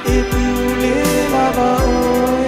E pule lava oe.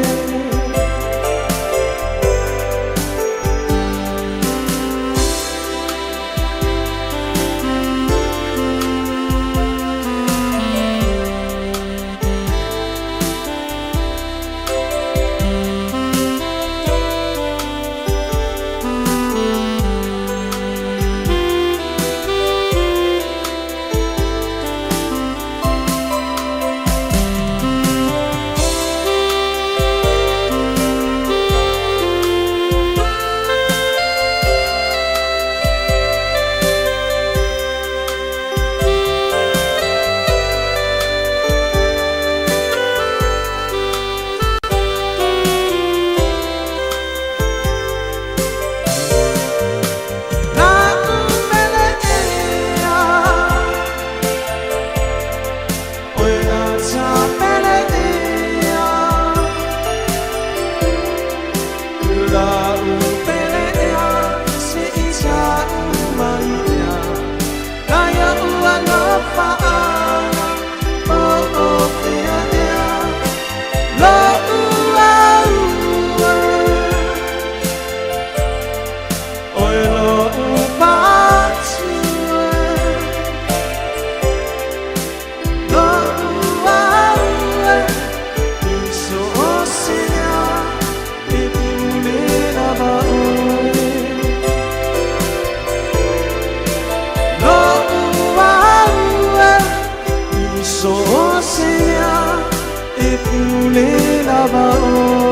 E pule lava oe.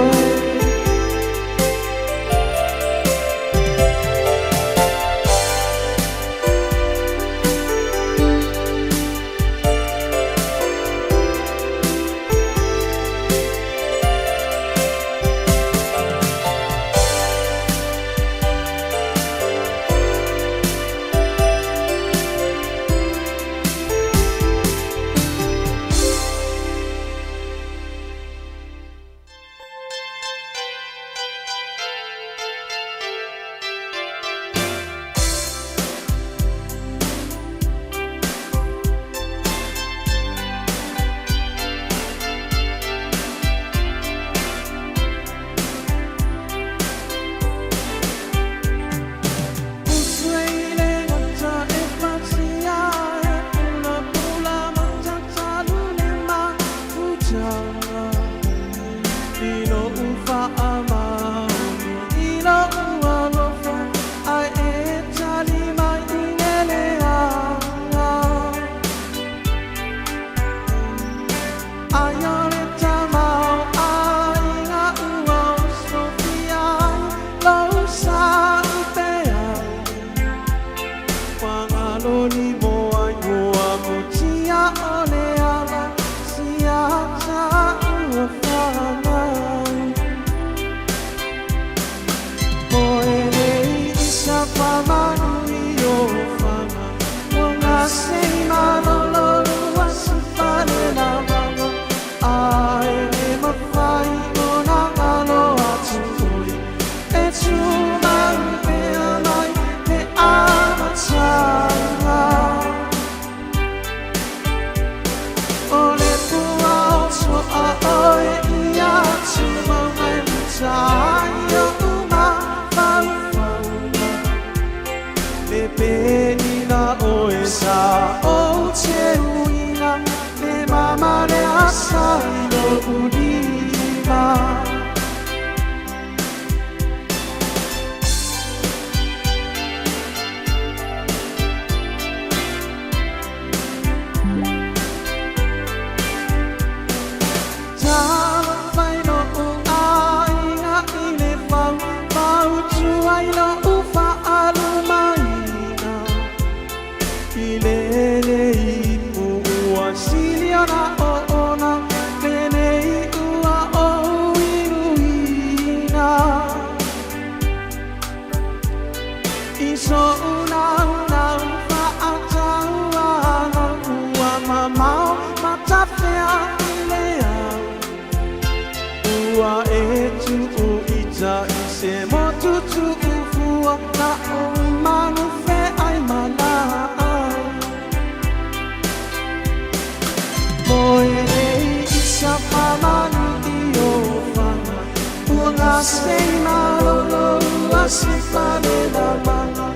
gase malolo ua se fale la manga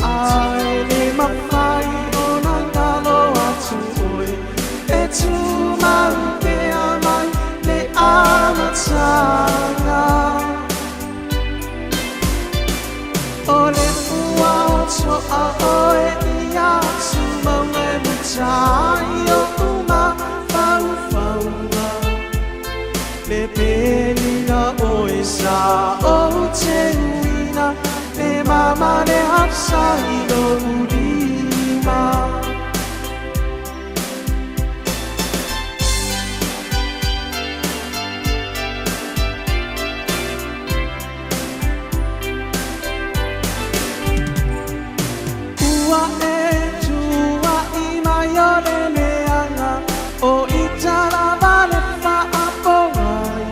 A e le mawhai o na ngalo atu oe E tū mau pea mai le amatanga O le pua o toa oe i atu maunga e muta ai o uma whauwhaunga Le penina oe sa o te uina Le mama le hapsa i lo ulima. Ua e tuaʻi mai o le leaga o i talava le faapogai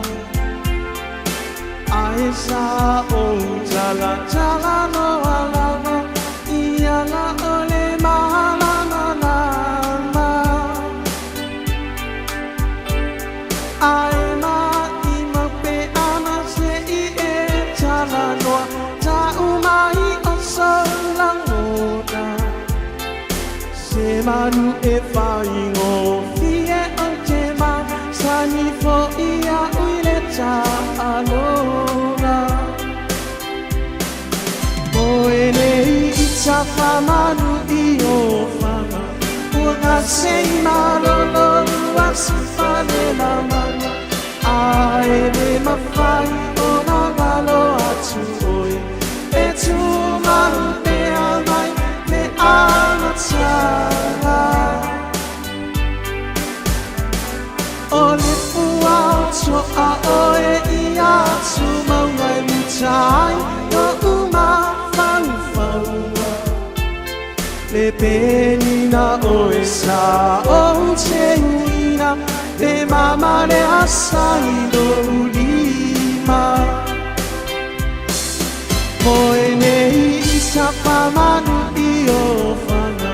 Ae sa ou talatala noa lava i ala o le malamalama. Ae maʻimau pe ana se i e talanoa Tau mai o sou lagona Se manu e faigofie ou te masani foi iaʻu i le taaloga Moe nei i Tafamanu i Ofaga Ua gase i malolo ua se fale lamanga A e le mafai ona galo atu oe E tumau pea mai le amataga O le pua o toa oe i atu maunga e muta ai Noʻu mafaufauga Le penina oe sa ou te uina Le mama le asa i lou lima Moe nei i Tafamanu i Ofaga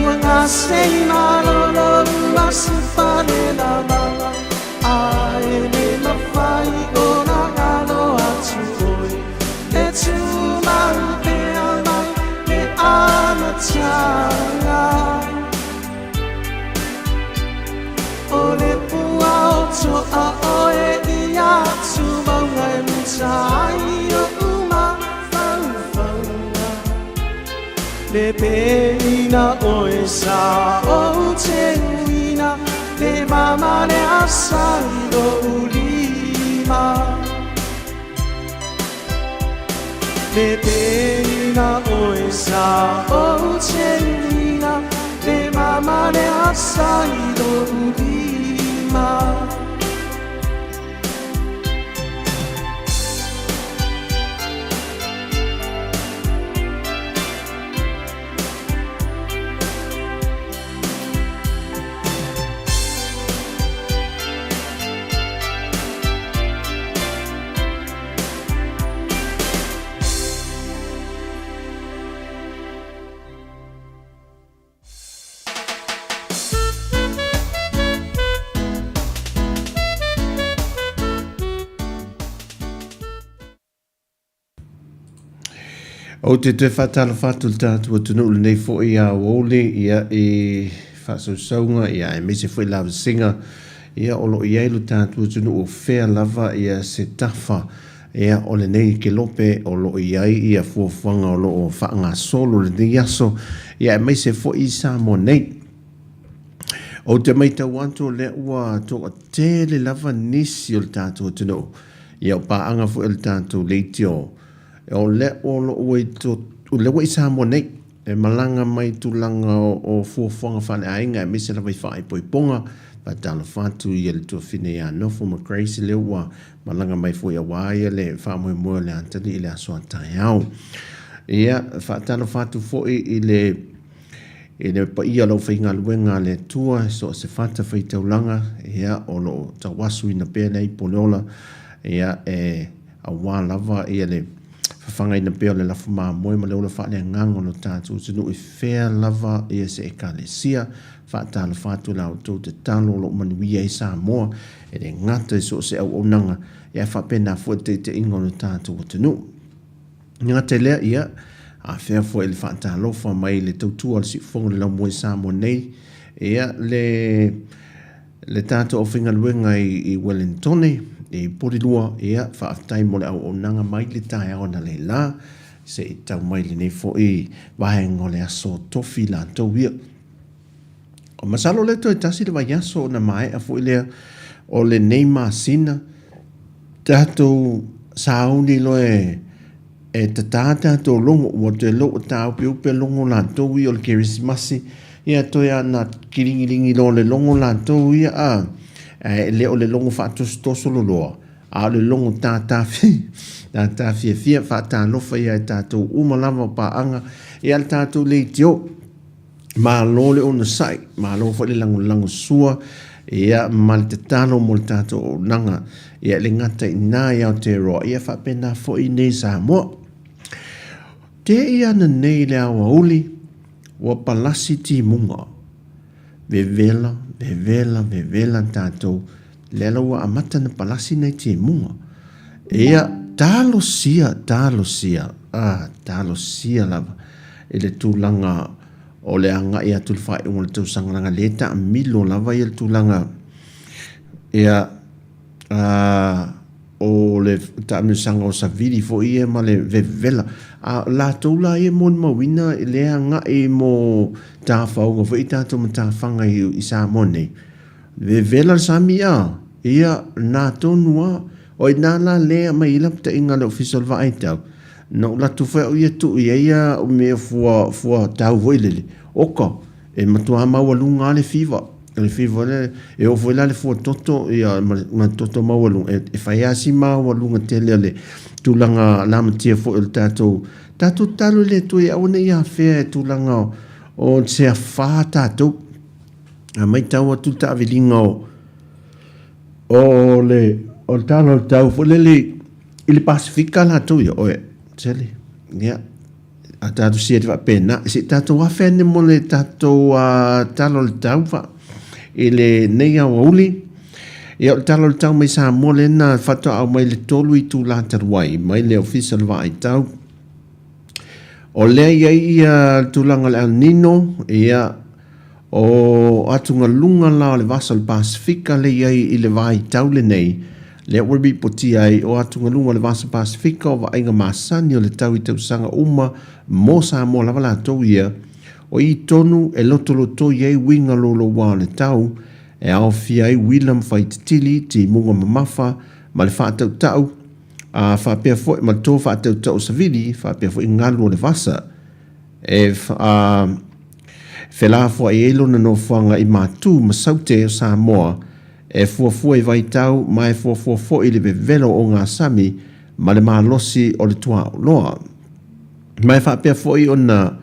Ua gase i malolo ua se fale lamanga A e le mafai ona galo atu oe E tumau pea mai le amataga O le pua o toa oe i atu maunga e muta ai oʻu mafaufauga Le penina oe sa ou te uina Le mama le asa i lou lima Le penina oe sa ou te uina Le mama le asa i lou lima. Ou te toe faatalofa atu i le tatou atunuu lenei foi aoauli ia i faasausauga ia aemaise foi lavasiga ia o lo o i ai lo tatou atunuu o fea lava ia se tafa ia o lenei kelope o lo o i ai ia fuafuaga o lo o faagasolo lenei aso ia aemaise foi i Samoa nei. Ou te matau atu o lea ua toatele lava nisi o le tatou atunuu ia o paaga foi o le tatou leitio o lea o lo o i to, o lea ua i Samoa nei e malaga mai tulaga o fuafuaga faaleaiga aemaise lava i faaipoipoga. Faatalofa atu ia le tuafine ia Nofo ma Grace lea ua malaga mai foi aua ia le faamoemoe o le atalii i le aso a taeao. Ia faatalofa atu foi i le I le paia o le aufaigaluega a le Atua, so o se fata faitaulaga, ia, o lo o tauasuina pea le aipo o le ola, ia, e auā lava ia le Fafagaina pea o le lafo mamoe ma le ola faaleagaga o lo tatou atunuu i fea lava ia se Ekalesia. Faatalofa atu i la outou tatalo o lo o manuia ai Samoa, e le gata i so o se auaunaga, ae faapena foi le taitaiga o lo tatou atunuu. E le gata i lea, ia, afea foi le faatalofa mai le tautua a le Siufofoga o le Laumua i Samoa nei, ia, le Le tatou aufaigaluega i Welentone, i Porirua, ia, faafetai mo le auaunaga mai le taeao analeila, se i tau mai lenei foi vaega o le aso tofi latou ia. Masalo o lea toe tasi le vaiaso ona maea foi lea o lenei masina, tatou sauni loa e E tatā tatou logo, ua toe lou tāupeupea logo latou ia o le Kerisimasi, ia toe ana kiligilingi loa o le logo latou ia, a, e le o le logo faatosotoso loloa, a o le logo tātā tātā fiafia, faatalofa ia e tatou uma lava o paaga, ia le tatou leitio. Malo le onosai, malo foi le lagolago sua, ia ma le tatalo mo le tatou auaunaga, ia e le gata i ina i Aotearoa, ia faapena foi i inei i Samoa. Te i ana nei le aoauli, ua palasi timuga. Vevela, vevela, vevela tatou, lea la ua amata na palasi nai timuga. Ia, talosia, talosia, ah, talosia lava i le tulaga o le agai atu i le faaiuga o le tausaga leaga lea e taamilo lava ia le tulaga ia uh, o le taamilosaga o savili foi ia ma le vevela. A o latou la ia e molimauina lea e agai mo tafaoga foi tatou matafaga i Samoa nei. Vevela le sami a, ia, na tonu a. O i nā la lea aumai ai lapataiga a le Ofisa o le Vaai Tau, na ou latu foi au ia tuu i ai a au mea fua, fua tau foi lele, oka, e matua maualuga lava le fiva. O le fiva lea, e oo foi la le fua toto, ia, ma, ma le toto maualuga, e, e fai lava si maualuga tele o le tulaga lamatia foi o le tatou, tatou tatalo i le Atua ia aua ne i afea e tulaga o, o se afa tatou. A matau atu le taaviliga o, o le, o le tala o le tau foi lele i le Pasefika latou ia, oe, sele, ia, a tatou siali faapena, se i tatou afe ane mo le tatou uh, tala o le tau fa, i lenei aoauli. Ia, o le tala o le tau mai Samoa lea na faatoa aumai le 3 itulā talu ai, mai le Ofisa o le Vaai Tau. O lea i ai ia le tulaga o le El Nino, ia, O atugaluga la o le Vasa o le Pasefika lea i ai i le vaitau lenei, lea ua ripotia ai o atugaluga o le Vasa Pasefika o vaaiga masani o le tau i tausaga uma mo Samoa lava latou ia, o i tonu e lotolotoi ai uiga louloua o le tau, e aofia ai uila ma faititili, timuga mamafa, ma le faatautau, a faapea foi ma le to faatautau o savili, faapea foi galu o le vasa. E felafoai ai lona nofoaga i Matu ma Saute o Samoa, e fuafua i vaitau ma e fuafua foi i le vevelo o ogasami ma le malosi o le tuaoloa. Ma e faapea foi ona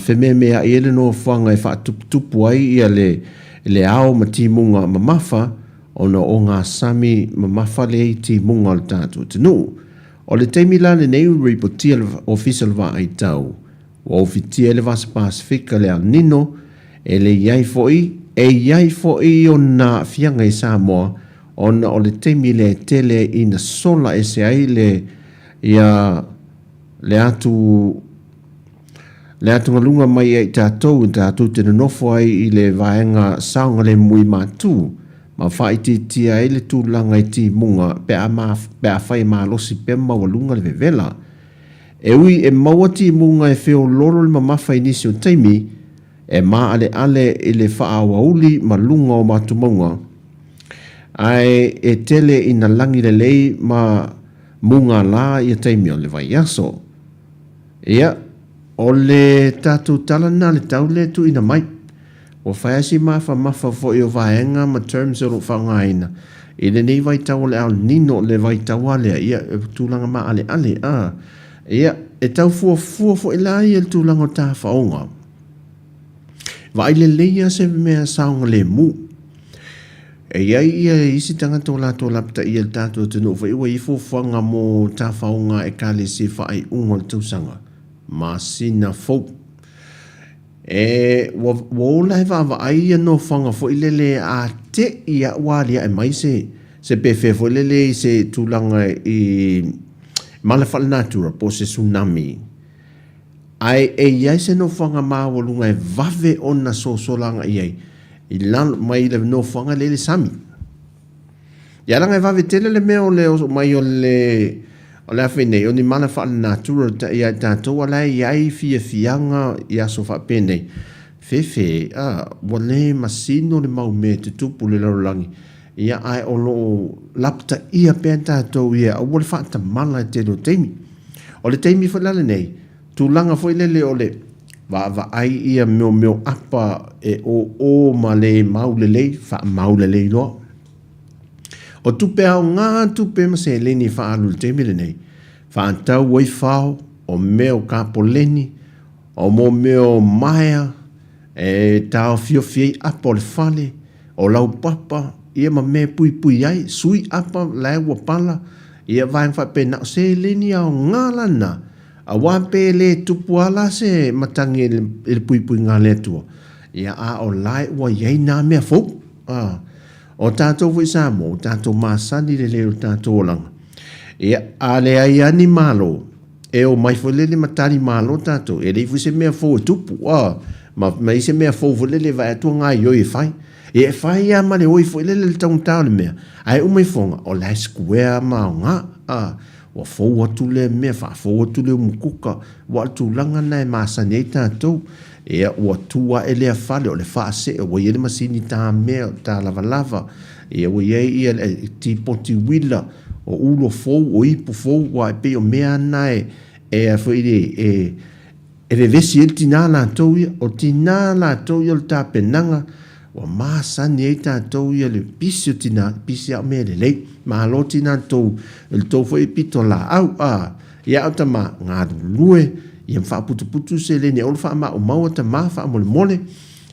fememeai ai le nofoaga e faatuputupu ai ia le le ao ma timuga mamafa ona o ogasami mamafa lea i timuga o le tatou atunuu. O le taimi la lenei ua ripotia le Ofisa o le Vaai Tau, ua ofitia ai le Vasa Pasefika le El Nino, e le i ai foi, e i ai foi ona aafiaga i Samoa ona o le taimi lea e tele ina sola ese ai le ia le atu le atugaluga mai ia i tatou i tatou te nonofo ai i le vaega saogalemu i Matu ma faaitiitia ai le tulaga i timuga pe a pe afai e malosi pea ma maualuga le vevela. E ui e maua timuga e feoloolo le mamafa i nisi o taimi, e maaleale i le faaauauli ma luga o matumauga, ae e tele ina lagi lelei ma mugala ia taimi o le vaiaso. Ia, o le tatou tala lena le tau lea e tuuina mai. Ua fai lava si mafamafa foi o vaega ma terms o lo o faaaogaina i lenei vaitau o le El Nino, le vaitau lava lea, ia, e tulaga maaleale, a. Ia, e tau fuafua foi la ia le tulaga o tafaoga. Vaai lelei lava se mea saogalemu. E i ai ia isi tagata o latou lapataia i le tatou atunuu foi ua i ai fuafuaga mo tafaoga Ekalesia i faaiuga o le tausaga masina fou. E, ua, ua ola e vaavaai ia nofoaga foi lele a te'i a ua alia'e mai se, se pefea foi lele i se tulaga i mala faalenatura po o se tsunami. Ae e i ai se nofoaga maualuga e vave ona sosola agai ai i lalo mai le nofoaga lea i le sami. Ia leaga e vave tele le mea o le oso mai o le o le a fai nei, o ni mala faalenatura ia i tatou a la e i ai fiafiaga i aso faapenei. Fefe, a, ua le masino le mau mea e tutupu i le lalolagi, ia ae o lo o lapataia pea tatou ia aua le faatamala i le tele o taimi. O le taimi foi la lenei, tulaga foi lele o le vaavaai ia mea o apa e ō ma le mau lelei, faamau lelei loa. O tupe aoga tupe ma seleni e faaalu i le taimi lenei, faatau ai fao, o mea o kapoleni, o mo mea o maea, e taofiofi ai apa o le fale, o laupapa, ia ma mea e puipui ai, sui apa la e ua pala, ia vaega faapena, o seleni aoga la na, aua pe le tupu lava la se matagi i le puipuiga a le Atua, ia a o la e ua i ai na mea fou. A, o tatou foi i Samoa, ua tatou masani i le lelei o le tatou olaga. Ia, a leai lava ni Malo, e omai foi lele ma tali malo tatou, e leai foi se mea fou e tupu, a, ma, ma i se mea fou foi lele e vaai atu ua gaoioi e fai. Ia e fai lava ma le oi foi lele i le taugata o le mea, ae uma ifoga, o la e square ma aoga, a, ua fou atu lea mea, faafou atu le umukuka, aua o le tulaga lena e masani ai tatou. Ia, ua tu ae lea fale, o le faasee, ua i ai le masini tamea, talavalava, ia ua i ai ia le tipoti uila, o ulo fou, o ipu fou, aua e pei o mea na e, e a foi le, e, e vevesi ai le tinā latou ia. O tinā latou ia o le tapenaga, ua masani ai tatou ia le pisi o tinā, pisi lava o mea lelei. Malo tinā i le tou, i le tou foi pitolaau, a, ia au tama, galulue, ia ma faaputuputu seleni aua le faamaumau a tama faamolemole.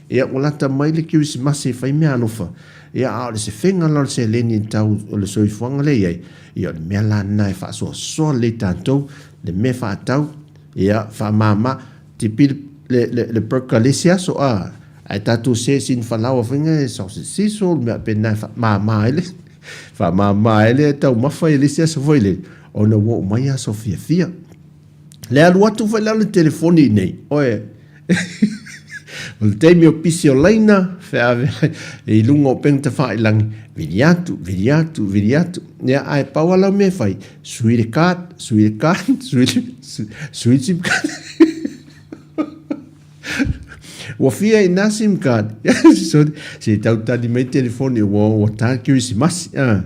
Ia ua lata mai le Kerisimasi e fai meaalofa, ia a o le sefega la o le seleni i le tau o le soifuaga lea e i ai, ia o le mea la lena e faasoasoa lelei tatou, le mea faatau, ia faamama, tipi le, le, le burger le isi aso, a, ae tatou se sini falaoa foi nga sausage sizzle, le mea faapena e faamama ai le, faamama ai le taumafa i le isi aso foi lele, ona ua oo mai aso fiafia. Le alu atu foi la o le telefoni i nei, oe, o le taimi o pisi o laina, feaveai i luga o upega tafailagi, vili atu, vili atu, vili atu. Ia, ae pau lava lau mea e fai, sui le card, sui le card, sui le, sui le sim card. Ua fia i nā sim card. Sorry, se tau tali mai telefoni, ua, ua tā Kerisimasi. Ah.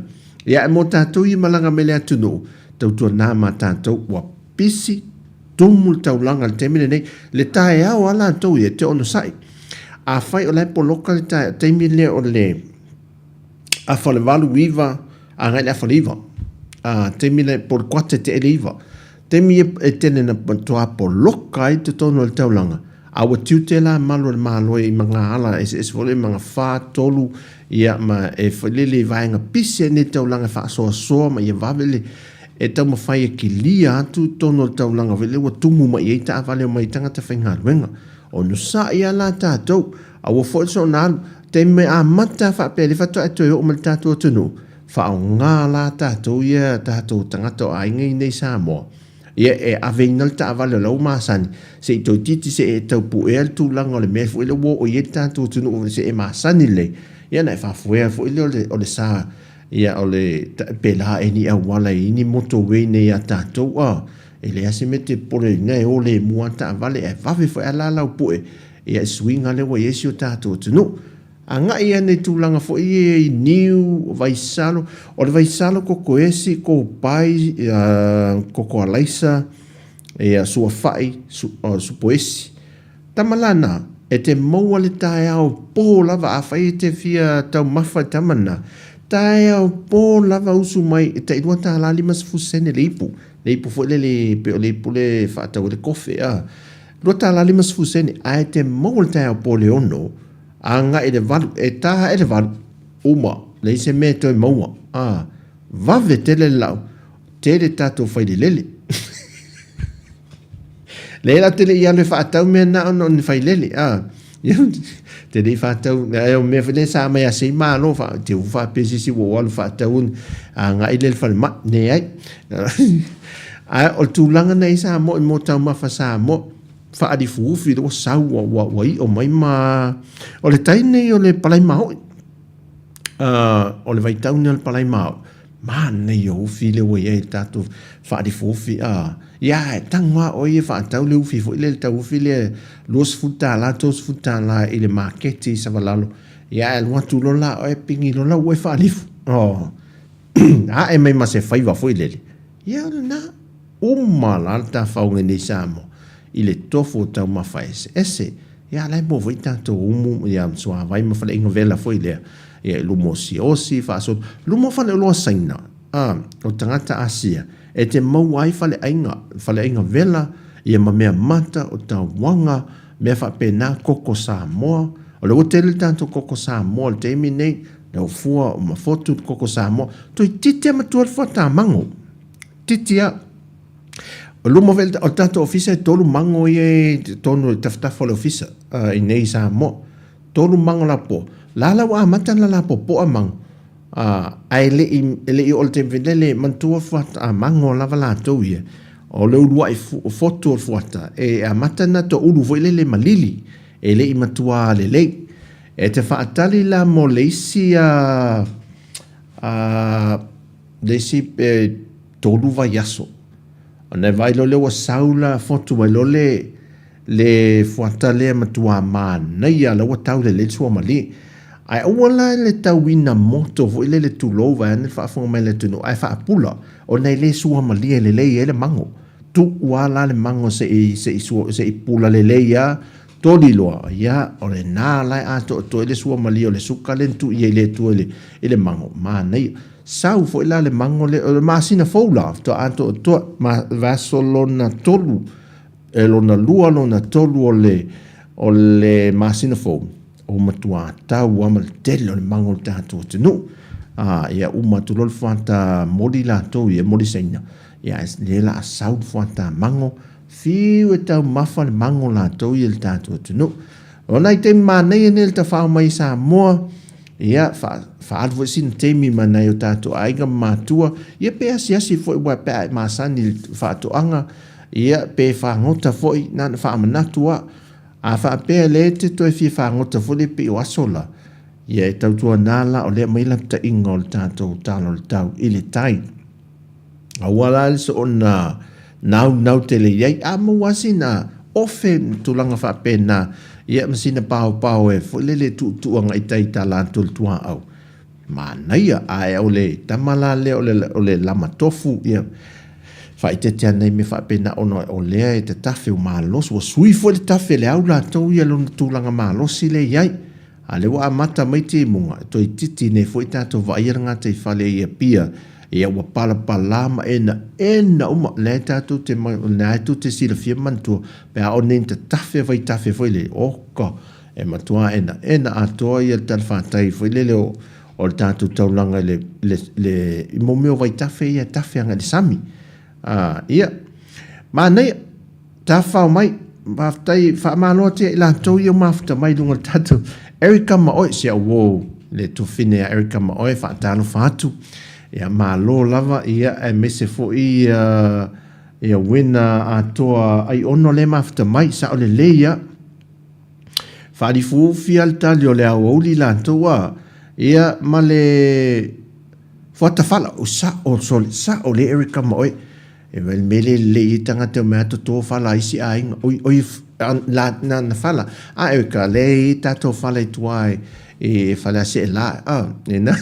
Ia, e mō tātou i malaga mai le atunuu, Tautuanā mā tātou ua pisi tumu le taulaga i le taimi lenei, le taeao a latou ia e te onosai. Afai o la e poloka le taeao, taimi lea o le afa o le 8, 9, agai le afa o le 9. A, taimi lea po o le kuata e te ele 9. Taimi ia e tele na matuā poloka ai totonu o le taulaga, a ua tiute la malu o le Malo i magaala eseese foi lea, magafa, tolu, ia ma e foi lele i vaega pisi ai nei taulaga e faasoasoa ma ia vave le e taumafai e kilia atu totonu o le taulaga foi lea ua tumu mai i ai taavale omai tagata faigaluega. Onosai lava la tatou, aua foi le soona alu, taimi mai amata faapea lea faatoa e toe oo mai le tatou atunuu, Faaaoga la tatou ia tatou tagata o aiga i nei Samoa, ia e aveina le taavale o la ua masani, se i toeitiiti se i e tau puea le tulaga o le mea foi lea ua oo i ai le tatou atunuu se i e masani lelei, ia ona e faafoea foi lea o le, o le sa, ia o le, pe la e ni auala i ni motorway nei a tatou, a, e leai se mea e te popole ai na e o lemu lava le taavale, ae vave foi lava la lau pue, ia i suiga lea ua i ai si o tatou atunuu. Agai ane i tulaga foi ia i niu, vaisalo. O le vaisalo koko esi, kopai, koko alaisa, ia suafai, su, supoesi. Tama la na, e te maua le taeao pō lava, afai e te fia taumafa i tama na, taeao pō lava usu mai, e tai $2.50 sene le ipu. Le ipu foi lele, pei o le ipu le faatau ai le kofe, a. $2.50 sene, ae te maua le taeao pō le 6, Agai i le 8, e ta ae le 8, uma. Leai se mea e toe maua. A, vave tele le lau, tele tatou failelele. Leai la te le i alu e faatau mea na ona o ni failele. A, te le i faatau, ae o mea foi lea sa aumai a sei malo, fa, te u faapea se isi ua ou alu faatau agai lea i le falemai. Leai. Ae o le tulaga na i Samoa i mo taumafa Samoa, faalifuufi ua sau ua, ua, ua i'o mai ma o le tai nei o le palai maoi. O le vaitau nei o le palai maoi, manaia o ufi lea ua i ai le tatou faalifuufi. Ia, e tago lava oe e faatau le ufi foi lea, le tau ufi lea $20, $30 i le maketi i Savalalo. Ia, ae alu atu loa la oe pigi loa lau oe faalifu. Oh. Ae mai ma se faiva foi lele. Ia, o lena. Uma la le tafaoga nei Samoa i le tofu o taumafa eseese. Ia, la e maua foi tatou umu, ia, suavai ma faleaiga vela foi lea. Ia, i luma o siosi, faasolo. Luma o faleoloa Saina, a, o tagata Asia, e te maua ai faleaiga, faleaiga vela, ia ma mea mata, o tauaga, mea faapena, koko Samoa. O lea ua tele le tatou koko Samoa i le taimi nei, le fua o mafotu le koko Samoa. Toeitiiti lava matua le fuata mago. Titi a. O luma foi o le tatou ofisa e tolu mago ia i totonu o le tafatafa o le ofisa i nei i Samoa. Tolu mago lapopoa. La la ua amata ona lapopoa mago. Ae le i, e le i oo i le taimi foi lele, manatua fuata mago lava latou ia. O le uluai fotu o le fuata, e amata ona toulu foi lele malili. E le i matua lelei. E te faatali la mo le isi a, a, le isi pe tolu vaiaso, ona e vaai loa lea ua sau la fotu mai loa le le fuata lea matua manaia la ua tau lelei le suamalie. Ae aua la le tauina moto foi lele tulou vaeane le faafofoga mai a le atunuu ae faapula ona e le suamalie lelei ai le mago. Tuu lava la le mago se i se i se i pula lelei lava Toli loa, ia, o lena la e atoatoa ai le suamalie o le suka lea na tuu i ai le Atua i le, i le mago, manaia. Sau foi la le mago lea, o le masina fou la, faatoa atoatoa, ma, vaiaso lona tolu, e lona lua, lona tolu o le, o le masina fou, ua matua tau lava ma le tele o le mago o le tatou atunuu. A, ia uma atu loa le fuata moli latou ia, moli Saina, ia, lea o le a sau le fuata mago, Fiu e taumafa le mago latou ia i le tatou atunuu. O nai taimi manaia nei le tafao mai i Samoa, ia, faaalu foi sina taimi ma nai o tatou aiga ma matua, ia pe asiasi foi aua pe a e masani i le faatoaga, ia, pe fagota foi, na ona faamanatu lava. A faapea lea e te toe fia fagota foi lea pei o aso la, ia e tautuana la o lea e aumai lapataiga o le tatou tala o le tau i le tai. Aua la le soona naunau tele i ai, a maua sina ofe ma tulaga faapena, ia ma sina paopao e foi lele e tuutuu agai i tai i tala atu o le tuaau. Manaia, ae o le tama la lea o le, o le lama tofu, ia, faaeteete ana i mea faapena ona o lea e tatafe ua malosi, ua sui foi le tafe e le au latou ia lona tulaga malosi lea e i ai. A lea ua amata mai timuga, e toeitiiti nei foi tatou vaaia le gataifale i Apia, ia ua palapala ma enaena uma, lea tatou te, lea tou te silafia ma manatua, pe a oo nei ina tatafe vaitafe foi lele, oka, e matua enaena atoa ia le talafatai foi lele o, o le tatou taulaga i le, le, le, i mo mea o vaitafe ia e tafe agai i le sami. A, ia, manaia. Tafafao mai, faafetai, faamalo atu ia i latou ia ua mafuta mai i luga o le tatou Erica ma oe, si au uo le tuafine ia Erica ma oe, faatalofa atu. Ia malo lava, ia aemaise foi ia, ia Wena atoa Aiono lea e mafuta mai, sao lelei ia. Faalifuufi lava le tali o le aoauli latou a, ia ma le fuatafala, o sao, sole, sao lelei Erica ma oe. E vai le mea lea e lelei ai tagata e omai lava toto fala a isi aiga. Oi, oi, la, na, na fala. A e ka lea e i tatou fala i tua e, e Faleaseela. A, e na,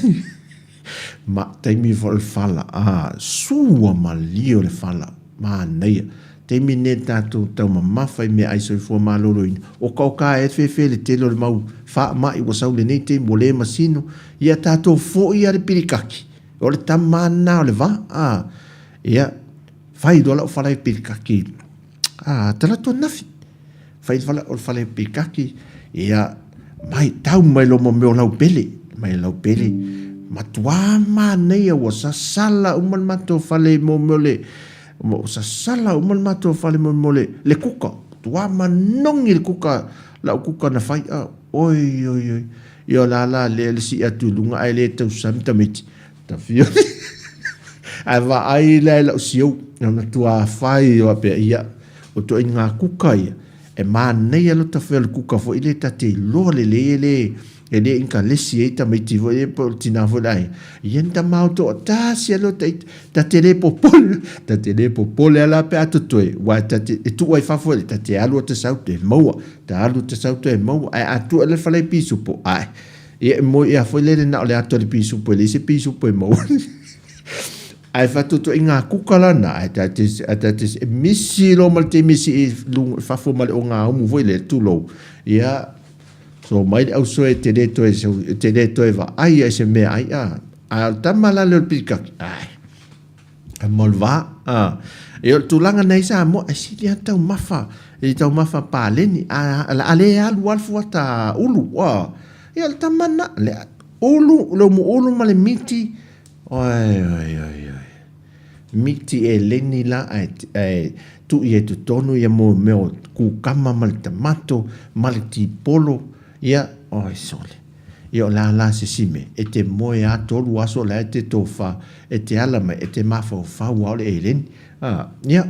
ma taimi foi o le fala. A, sua malie o le fala. Manaia. Taimi nei tatou taumamafa i meaai soifua maloloina. Okaoka e fefe le tele o le mau faamai ua sau lenei taimi ua le masino. Ia tatou foi lava le pilikaki. O le tama lena o le va. A, ia, fai loa lau fala i pilikaki. A, talaatu ananafi. Fai fala, o le fala i pilikaki, ia, mai, tau mai loa ma mea o laupele. Mai laupele. Matuā manaia ua sasala uma le matou fale i mea o le, ua sasala uma le matou fale mo mea o le, le kuka. Matuā manogi le kuka, lau kuka na fai, a, oi, oi, oi. Ia o la la lea le sii atu i luga ae le tausami tamaiti. Tafio. Ae vaai la i lau siou, na matuā fai faapea, ia, o ituaiga kuka ia, E manaia lota fai o le kuka foi lea ta te iloa lelei e le e le inkalesi ai tamaiti foi lea po o le tina foi le aiga. Ia ni tama o toatasi a lota ita ta te le popole ta te le popole a la pe a totoe aua ta te e tuu ai fafo ta te alu a ta sau toe maua ta alu ta sau toe maua ae a tuu i le fale pisupo ae ia e moi ia foi lele na o le ato a le pisupo e leai se pisupo e maua. Ae faatuatuaiga kuka la na, ae ta te, ae ta te, e misi loa ma le taimi e sii i luga, i fafo ma le ogaumu foi lea, tulou, ia, so mai le ausoe e te le toe, e te le toe vaai ai i se meaai, a. A o le tama la lea o le pilikaki, ae, e mo le va, a. Ia o le tulaga na i Samoa, e sili lava taumafa, i taumafa paleni, a, o le a le alu lava le fuata ulu, a. Ia o le tama lena, le ulu, le umuulu ma le miti, Oi, oi, oi, oi. Miti eleni la ae, ae tuu i ai totonu ia mo mea o kukama ma le tamato ma le tipolo, ia, oi sole. Ia o le a la se isi mea, e te moe a tolu aso la e te tofa, e te ala mai, e te mafaufau a o le eleni. A, ia,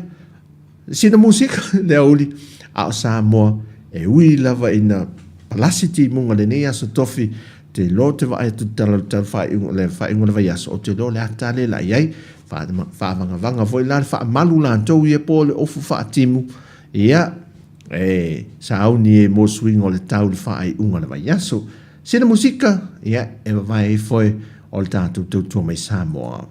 Sina musika le aoauli, a o Samoa, e ui lava ina palasi timuga lenei aso tofi, te iloa ou te vaai atu i le tala o le tau faaiuga, le faaiuga o le vaiaso, ou te iloa o le ata lea la i ai, faavagavaga foi la le faamalu latou ia po o le ofu faatimu, ia, e sauni ai mo suiga o le tau i le faaiuga o le vaiaso. Sina musika, ia, e vavae ifo e o le tatou tautua mai Samoa.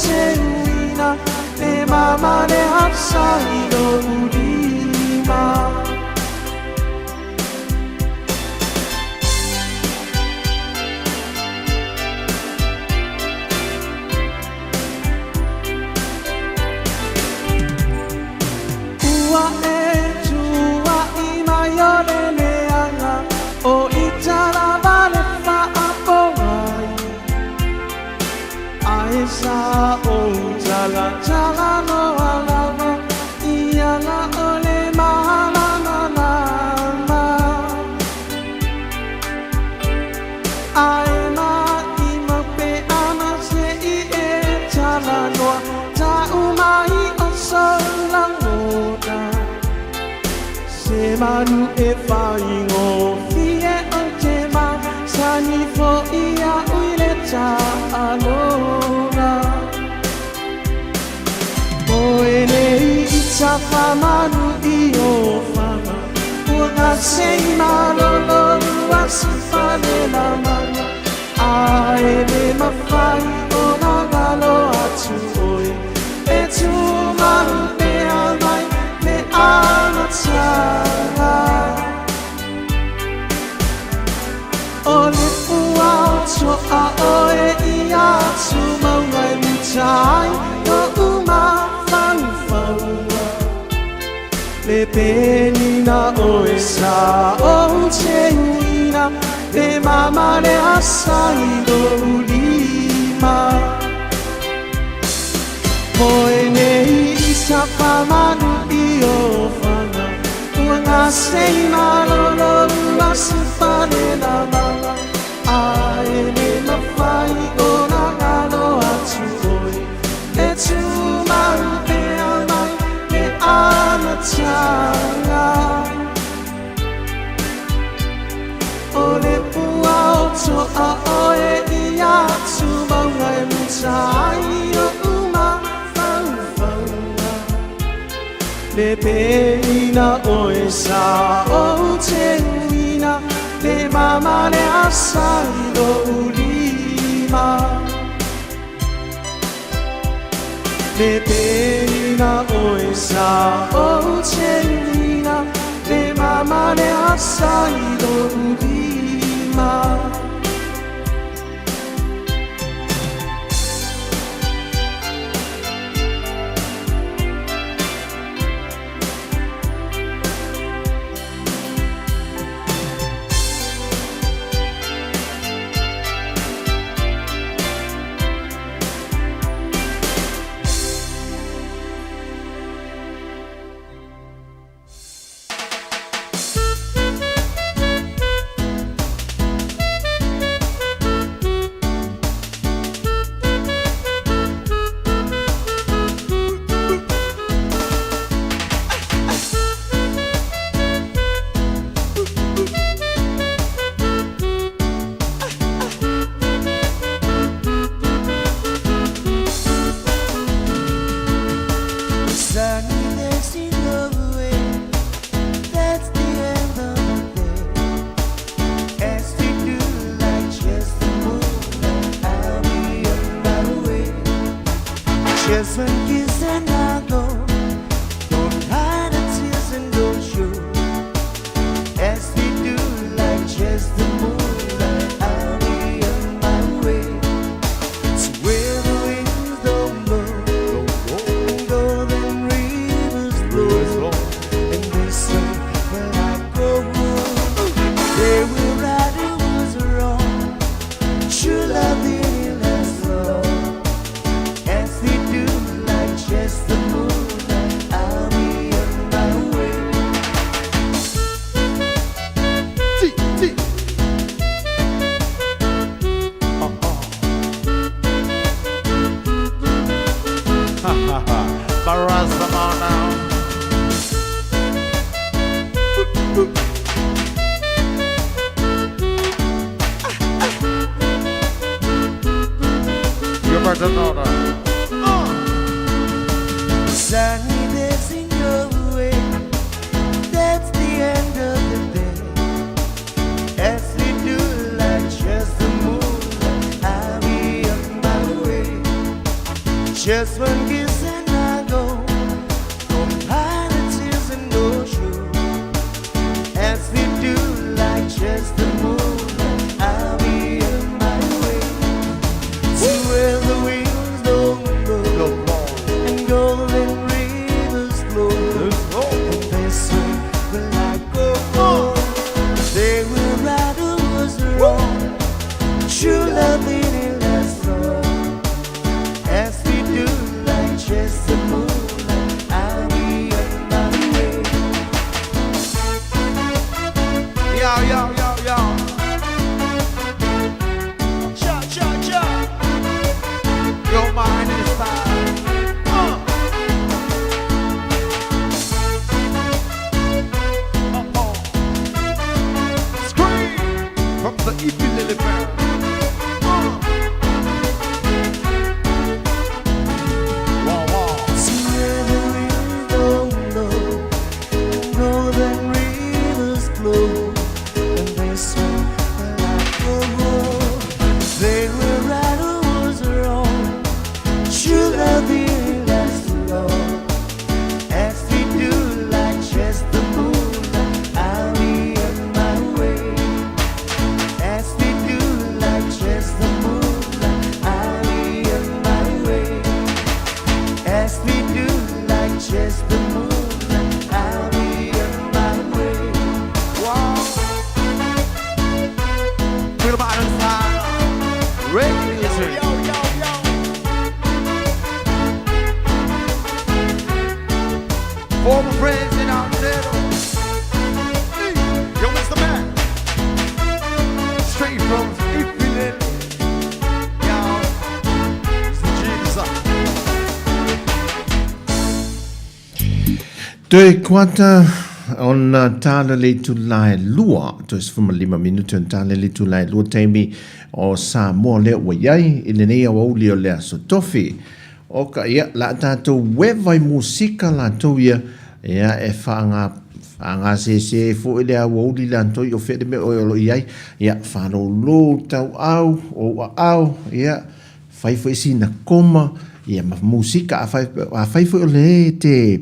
te uina Le mama le hasa i lou lima. Ua e tuaʻi mai o le leaga o i talava le faapogai Ae sa ou talatalanoa lava i ala o le malamalama. Ae maʻimau pe ana se i e talanoa tau mai o sou lagona. Se manu e faigofie ou te masani foi iaʻu i le taaloga. Oe nei i tafamanu i ofaga Ua gase i malolo ua se fale lamaga Ae le mafai ona galo atu oe E tumau pea mai le amataga O le ua o toa oe i atu mauga e muta ai Loʻu mafaufauga Le penina oe sa ou te uina Le mama le asa i lou lima. Moe nei i tafamanu i ofaga Ua gase i malolo ua se fale lamaga Ae le mafai ona galo atu oe E tumau pea mai le amataga O le pua o toa oe i atu mauga e muta ai Loʻu mafaufauga Le penina oe sa ou te uina Le mama le asa i lou lima. Le penina oe sa ou te uina Le mama le asa i lou lima. Sunny days in the way, that's the end of the day. As we do like just the moonlight, I'll be on my way. Just one kiss and I'll go. Don't hide the tears and don't show. As we do like just the moonlight, I'll be on my way. So where the winds don't blow, golden rivers flow, and this way will I go. They will ride it was wrong. True love didn't last long. As we do like just the moonlight, I'll be on my way. Baraza now. You better know that. Sunny days in your way, that's the end of the day. As we do like just the moonlight, I'll be on my way. Just one kiss and I go. No hiding tears and no show. As we do like just the moonlight, I'll be on my way to where the winds don't blow and golden rivers flow. And this way will I go. They will ride was wrong. True love didn't last long. As we do like just the moonlight, I'll be on my way. Yo, yo, yo, yo. Cha, cha, cha. Your mind is fine. Uh-oh. Scream from the Ipilele band. Wow, wow. To where the winds don't blow, golden rivers flow, and this way will I go. They were right or was wrong. True love didn't last long. As we do like just the moonlight, I'll be on my way. As we do like just the moonlight, I'll be on my way. As we do like just the moonlight, I'll be on my way. Wow. Feel my style. Reggae music. Yo, yo, yo. Former friends in our Hey, yo, Mr. Man. Straight from Ipilele. Yo, it's the Jesus. Toe kuata ona tala le itula e 2, toe 15 minute ona tala le itula e 2 taimi o Samoa lea ua i ai i lenei aoauli o le Aso Tofi. O ka ia, la tatou ueva i musika latou ia, ia e whaanga whaangasese foi le aoauli latou i o fea le mea oe o lo o i ai, ia whalolo tau au, o aau, ia fai foi sina koma, ia ma musika a fai, a fai foi o le te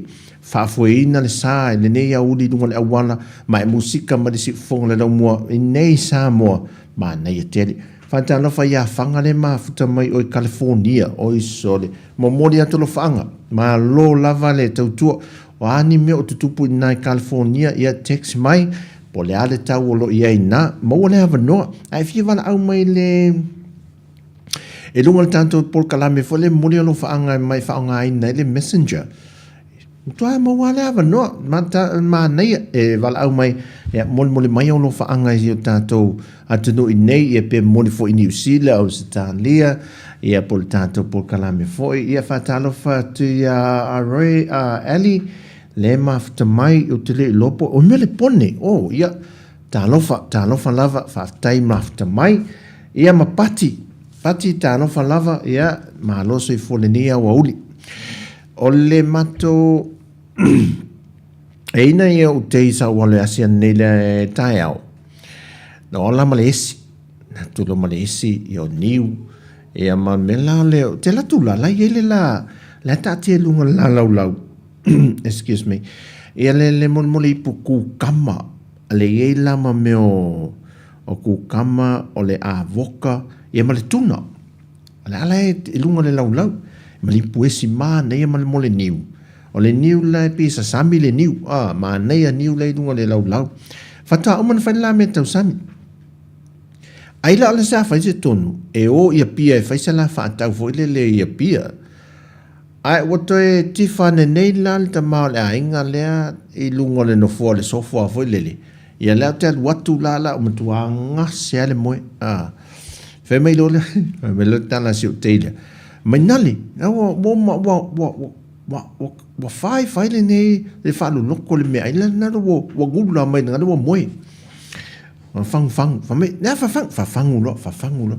faafoeina le sa i lenei aoauli i luga o le auala, ma e musika ma le siufofoga o le laumua i nei Samoa, manaia tele. Faatalofa ia Faga le mafuta mai oe California, oi sole, momoli atu alofaaga, malo lava le tautua, o a ni mea o tutupu i na i California, ia text mai, po o le a le tau o lo o i ai ina, maua le avanoa, ae fia valaau mai le E luga o le tatou polokalame foi le momoli alofaaga e mai faaaogaina ai le messenger. Matua maua le avanoa, manaia e valaau mai, ia molimoli mai ou alofaaga i o tatou atunuu i nei, ia pe momoli foi i Niu Sila, Ausetalia, ia po o le tatou polokalame foi. Ia faatalofa atu ia Roy, Ali, le mafuta mai, ou te le iloa po o mea le pone, oh, ia, Talofa, talofa lava, faafetai mafuta mai. Ia ma Pati, Pati talofa lava, ia malo soifua lenei aoauli. O le matou e ina ia ou te isa ua le asia nei le taeao. Na ola ma le esi, na tulo ma le esi, ia o niu, ia ma me la le, te la tula la i le la, la taatia i luga la laulau. Excuse me. Ia le le molemole ipu kukama. Le i ai la ma mea o, o kukama, o le avoka, ia ma le tuna. O le ala e i luga o le laulau. Ma le ipu esi manaia ma le mole niu. O le niu la e pei e sasami le niu. Ah, manaia niu la i luga o le laulau. Faatoa uma ona fai le la mea tausami. Ai la o le sa fai se tonu, e o i Apia e fai se la faatau foi lele i Apia. Ae ua toe tifa ane nei la le tama o le aiga lea i luga o le nofoa o le sofa foi lele. Ia lea ou te alu atu la la ua matua gase lava le moe. A. Fai mai loa le, fai mai loa le tala a si ou tei lea, Mainale, ua, ua, ua, ua, ua, ua, ua, ua fai fai lenei le faaloloko o le meaai la lena ua, ua gula mai lena ua moe. Fagufagu, fai mai, le a fafagu? Fafagu loa, fafagu loa.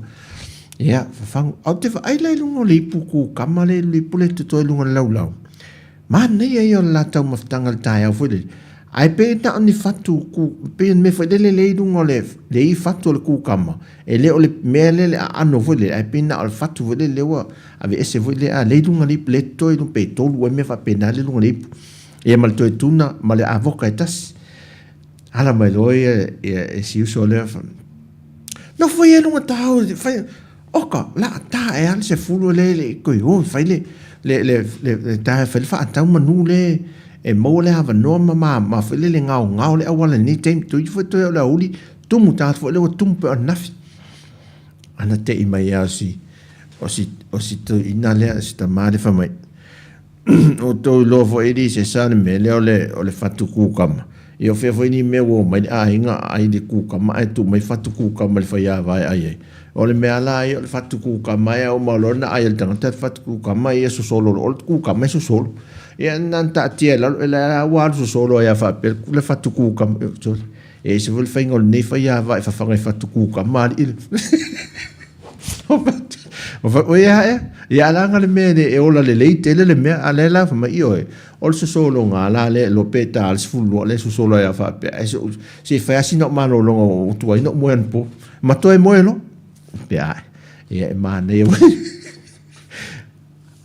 Ia, fafagu. Ae ou te vaai la i luga o le ipu kukama le, le ipu lea e totoe i luga o le laulau. Manaia ia o le la taumafataga i le taeao foi lele. Ae pe na o ni fatu ku, pei o le mea foi lele lea i luga o le, le i fatu o le kukama, e le o le mea lea le aano foi lele, ae pei na o le fatu foi lele lea ua aveese foi lea, a lea i luga o le ipu, lea e totoe i luga, pe tolu ea mea faapena lea i luga o le ipu. Ia ma le toe tuna ma le avoka e tasi. Ala mai loa ia, ia e si uso lea, nofo ia i luga tao, fai, Oka, la a ta e a le sefulu le le i toe o e fai le, le, le, le, le ta e fai le faatau manu le e maua le avanoa ma ma, ma foi le le gaogao le auala i lenei taimi. Toeitiiti foi toe o le aoauli, tumu tagata foi lea ua tumu pei o ananafi. Ana te i mai lava o si, o si, o si toeaina lea, si tama lea fai mai, Outou iloa foi e le se sa le mea lea o le, o le fatu kukama. Ia o fea foi ni mea ua omai le aiga ai le kukama ae tuu mai fatu kukama i le faiava e ai ai. O le mea la ia o le fatu kukama e uma loa ona ai e le tagata le fatu kukama ia sosolo loa. O le kukama e sosolo. Ia na ona taatia i lalo, e la ua alu sosolo ai lava faapea le fatu kukama. E ese foi le faiga o lenei faiava e fafaga i fatu kukama alii le. O ia ea, ia a leaga le mea e ola lelei tele le mea, a lea la fai mai, ioe, o le sosologa la lea e iloa pe ta le 12 lea e sosolo ai lava faapea, ae se i fai lava sina ou malologa ua tuai ona ou moe anapo. Ma toe moe loa. Pe a, ia e manaia foi.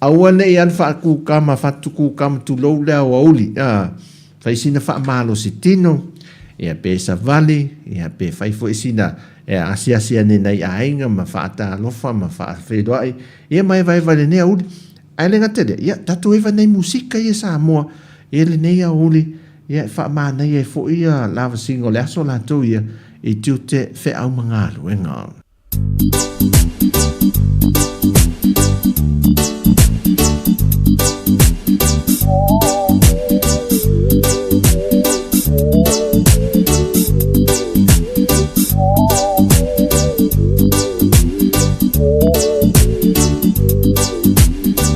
Aua ne i alu faakukama, fatukukama, tulou le aoauli, a, fai sina faamalosi tino, ia pe savali, ia pe fai foi sina e asiasi ane nai aiga ma faatalofa ma faafeiloai, ia ma evaeva i lenei aoauli. Ae le gata i lea, ia tatou eva i nai musika ia Samoa i lenei aoauli, ia e faamanaia ai foi ia lavasiga o le aso latou ia i tiute feau ma galuega.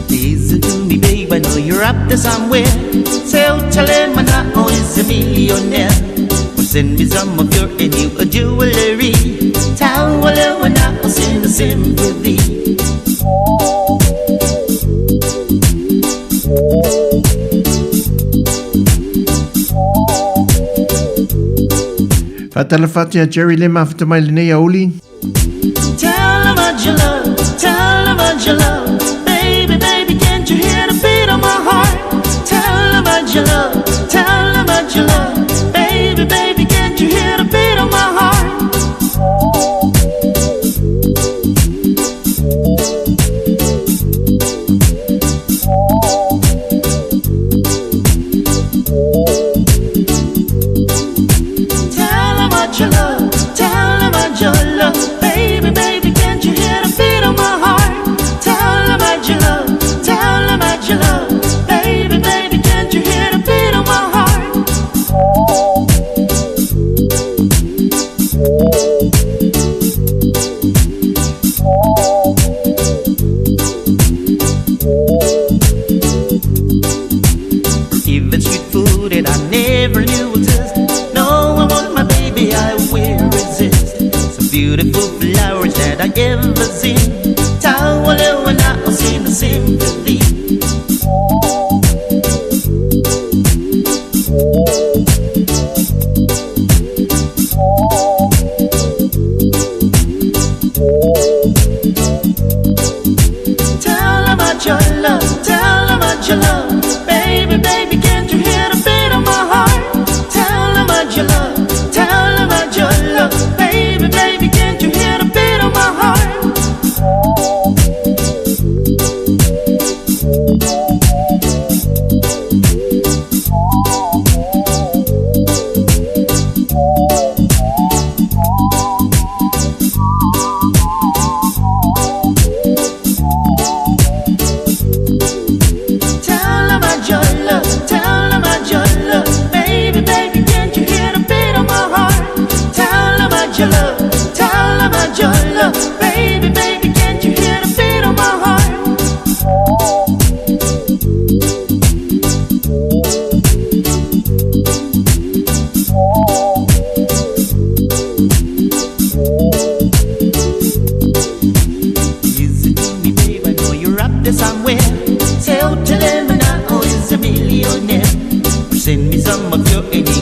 Listen to me, babe, I know you're up there somewhere. Say, oh, tell him I is a millionaire. Or send me some of your new jewelry. Taualewana o sina sympathy. Faatalofa atu ia Jerry le mafuta mai lenei aoauli. Tell her about your love, tell her about your love. Baby, baby, can't you hear the beat of my heart? Tell her about your love, tell her about your love. Baby, baby, can't you hear the beat of my heart? Tell her about your love, tell her about your love. Baby, baby, can't you hear the beat of my heart? Tell her about your love, tell her about your love. Baby, baby, can't you hear the beat of my heart? Even sweet food that I never knew exist. No, I want my baby, I will resist. Some beautiful flowers that I ever seen. Taualewana o sina sympathy. Tell about your love, tell about your love. Baby, baby, can't you hear the beat of my heart? Tell about your love, tell about your love. Baby, baby, can't you hear the beat of my heart? Tell about your love, tell about your love. Baby, baby, can't you hear the beat of my heart? Tell about your love, tell about your love. Baby, baby, can't you hear the beat of my heart? Listen to me, babe, I know you're up there somewhere. Say, oh, tell him and I, oh, is a millionaire. Send me some of your any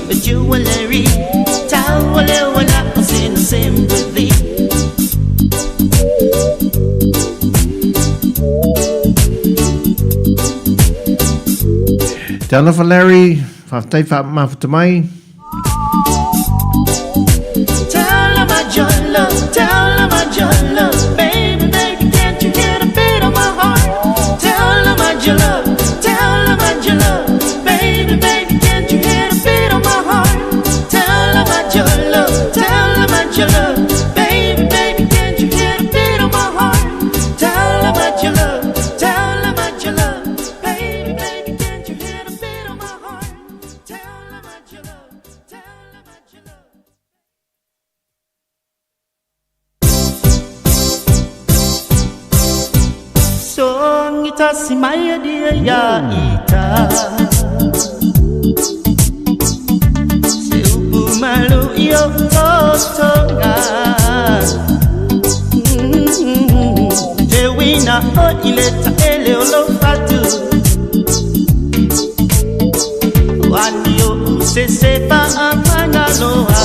Talofa Larry, faafetai faamafuta mai. Tell 'em about your love, tell 'em about your love, baby, baby, can't you hear the beat of my heart? Tell 'em about your love, tell 'em about your love, baby, baby, can't you hear the beat of my heart? Tell 'em about your love, tell 'em about your love, baby, baby, can't you hear the beat of my heart? Tell 'em about your love, tell 'em about your love, baby, baby, can't you hear the beat of my heart? Tell 'em about your love, tell 'em about your love. Songita simaya dia ya ita Se upu malu io totonga Te wina o ile ta ele o lo fatu Wani o use se pa amana loa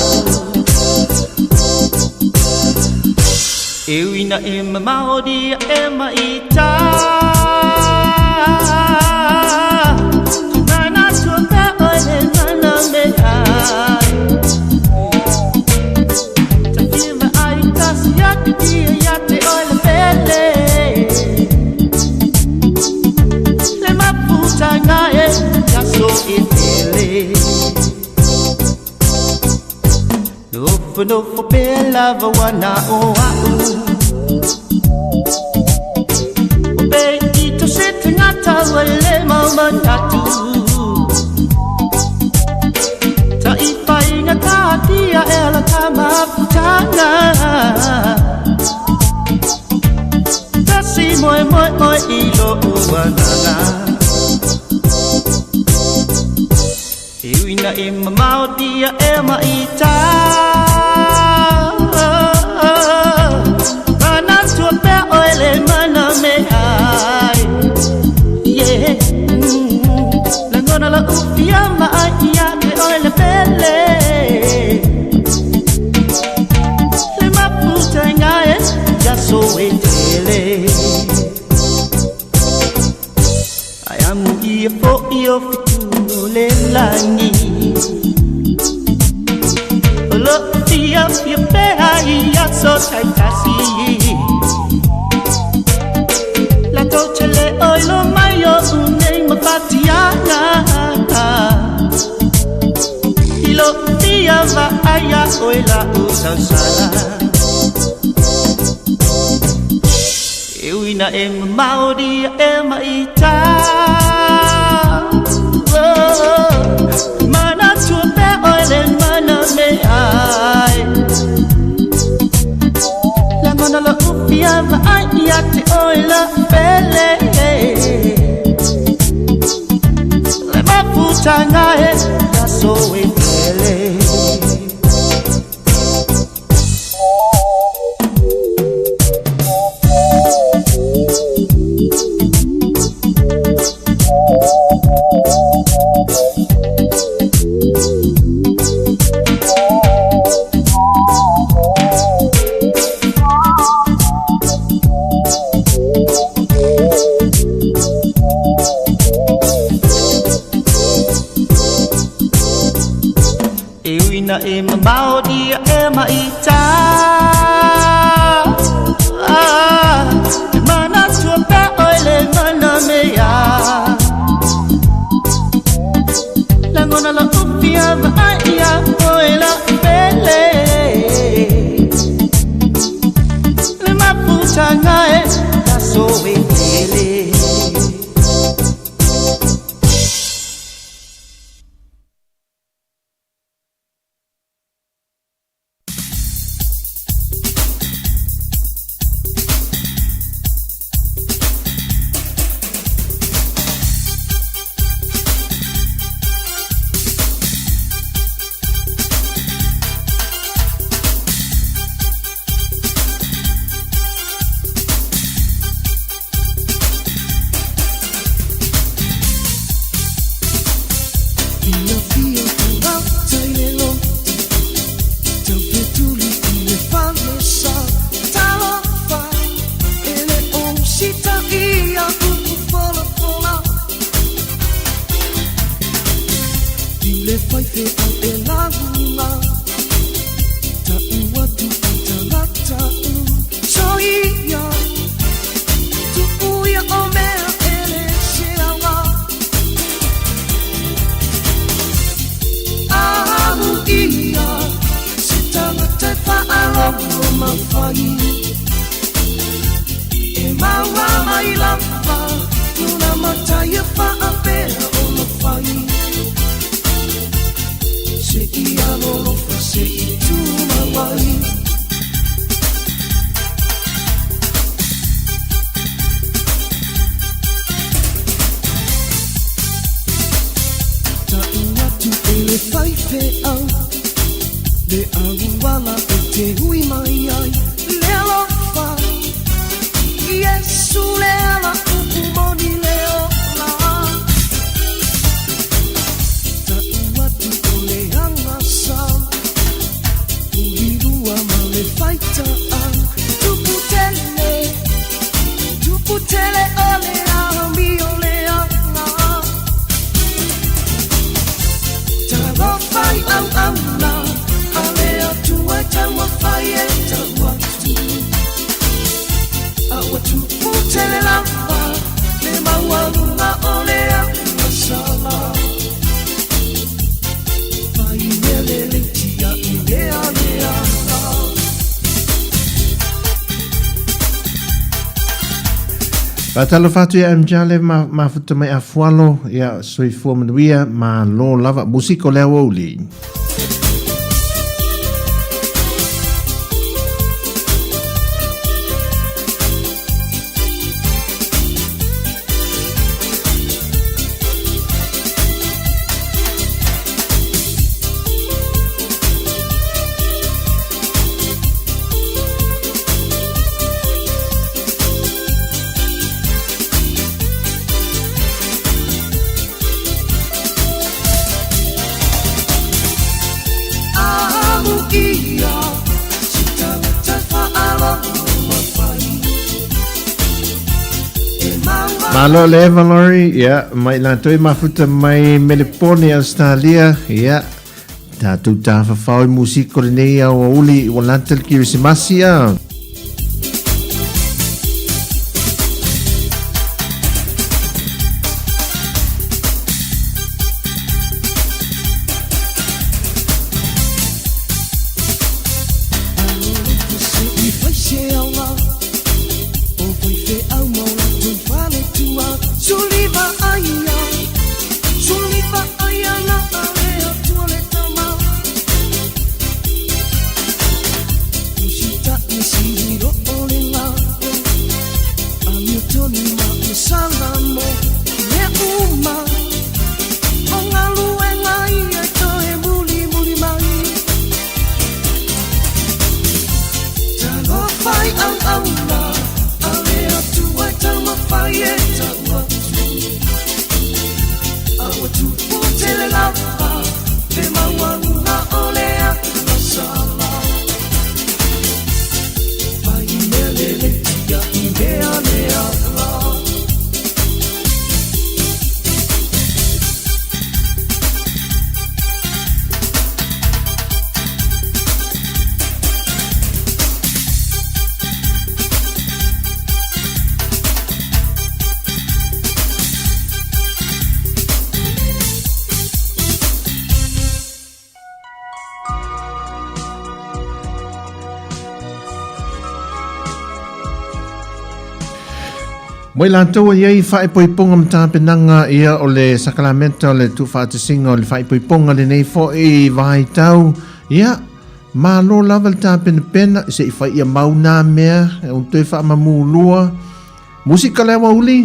E uina e mamao dia e maita Mana tua pea oe le mana me ai Ta whima ai tasi atu ia ia te oe le pele Le mafutanga e taso e tele Nofo nofo pea lava wana o au O pe i to se tangata ua le mau manatu Ta i whainga tātia e la tā mafutanga Ta si moe moe oe i lo uanana E uina e mamao dia e maita Mana tua pea oe le mana me ai Yeah Langona la ufia ma ai ia te oe le pele Le mafuta nga e ya so e tele Ai amu ia fo i o fitu le langi O lo fia fia pea ia so tai tasi La toche le oi lo mai o unei ma fatiana I lo fia va aia oi la utausala E uina e maori e maita Oh, Mana tua pea oe le mana me ai Langona la upia va ai ia te oe la pele Le mafutanga e taso e tele E uina e mamao dia e maita Ah, E mana tua pea oe le mana mea Langona la upia va ai ia oe la pele Le mafutanga e taso e tele Faifeau e lauga, Ta'u atu i tagata Soia, tu'u ia o mea e le se aoga. Amuia se tagata e fa'alogo ma fai, E maua mai lava lona matai e fa'apea ona fai. Se'i alolofa se'i tumau ai. Ta'u atu e le faifeau le auala e te hui mai ai le alofa, Iesu le ala upu moni le ola. Ta'u atu o le agasa ulilua ma le faita'au, Tupu tele, tupu tele o le amio le aga. Talofa i auauna a le Atua e taumafai e tau atu, A ua tupu tele lava le maualuga o le agasala. Fai mea lelei tia'i mea leaga. Faatalofa atu ia Mjale ma mafuta mai Afualo, ia soifua manuia, malo lava, musika o le aoauli. Amuia se tagata fa'alogo ma fai, E maua Malo le Eva Lori, ia, mai latou e mafuta mai Melepone, Australia, ia, tatou tafafao i musika o lenei aoauli ua lata le Kirisimasi, a. Alolofa se'i fai se aoga o faifeau ma o latou faletua. Suliva aia, suliva aia na a le Atua le Tama. Usita'i sili o le lalo, Amiotonu ma le salamo. Mea uma o galuega ia e toe mulimuli mai. Talofa i auauna a le Atua e taumafai e tau atu, A ua tupu tele lava le maualuga o le agasala. Fai mea lelei tia'i mea leaga. Mo i latou e i ai faaipoipoga ma tapenaga ia o le sakalamenta o le tuufaatasiga o le faaipoipoga lenei foi vaitau, ia, malo lava le tapenapena se i fai ia mau nā mea e o toe faamamulua. Musika le aoauli,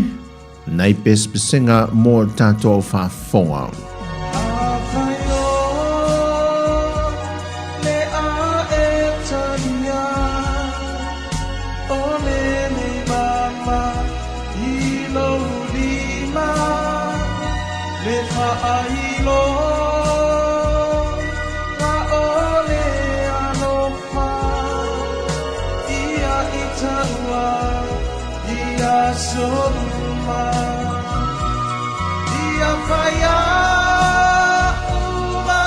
nai pesepesega mo tatou au faafofoga. Afai o le a e talia o lenei mama i lou lima le fa'ailoga o le alofa ia i ta'ua i aso uma ia fai a'u ma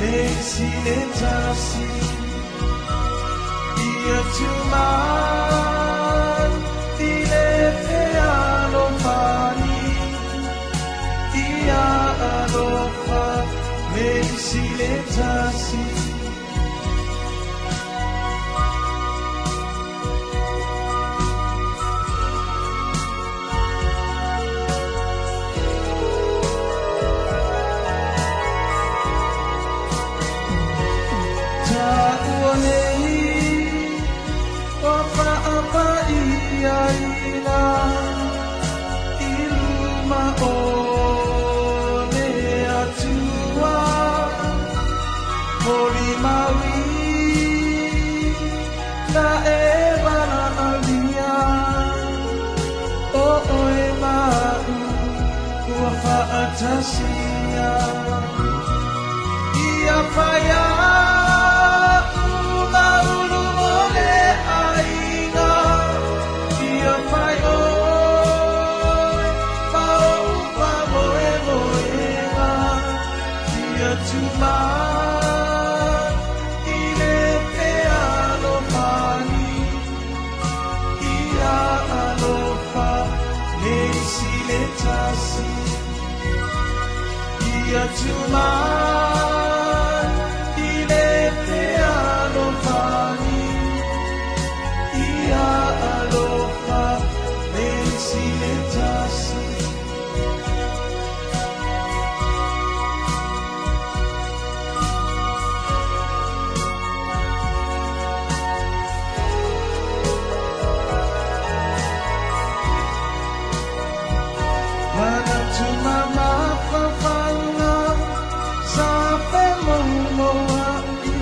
Le isi le tasi Ia tumau i le fealofani Ia alofa le isi le tasi. Taua nei ua faapaia i luma o le Atua, molimau i na e valaaulia, o oe ma au ua faatasia. Ia fai a'u ma ulu o le aiga, ia fai oe ma o'u faamoemoega, ia tumau i le fealofani, ia alofa le isi le tasi. Ia tumau i le fealofani, ia alofa le isi le tasi. Manatu ma mafaufauga sa femoumoua'i,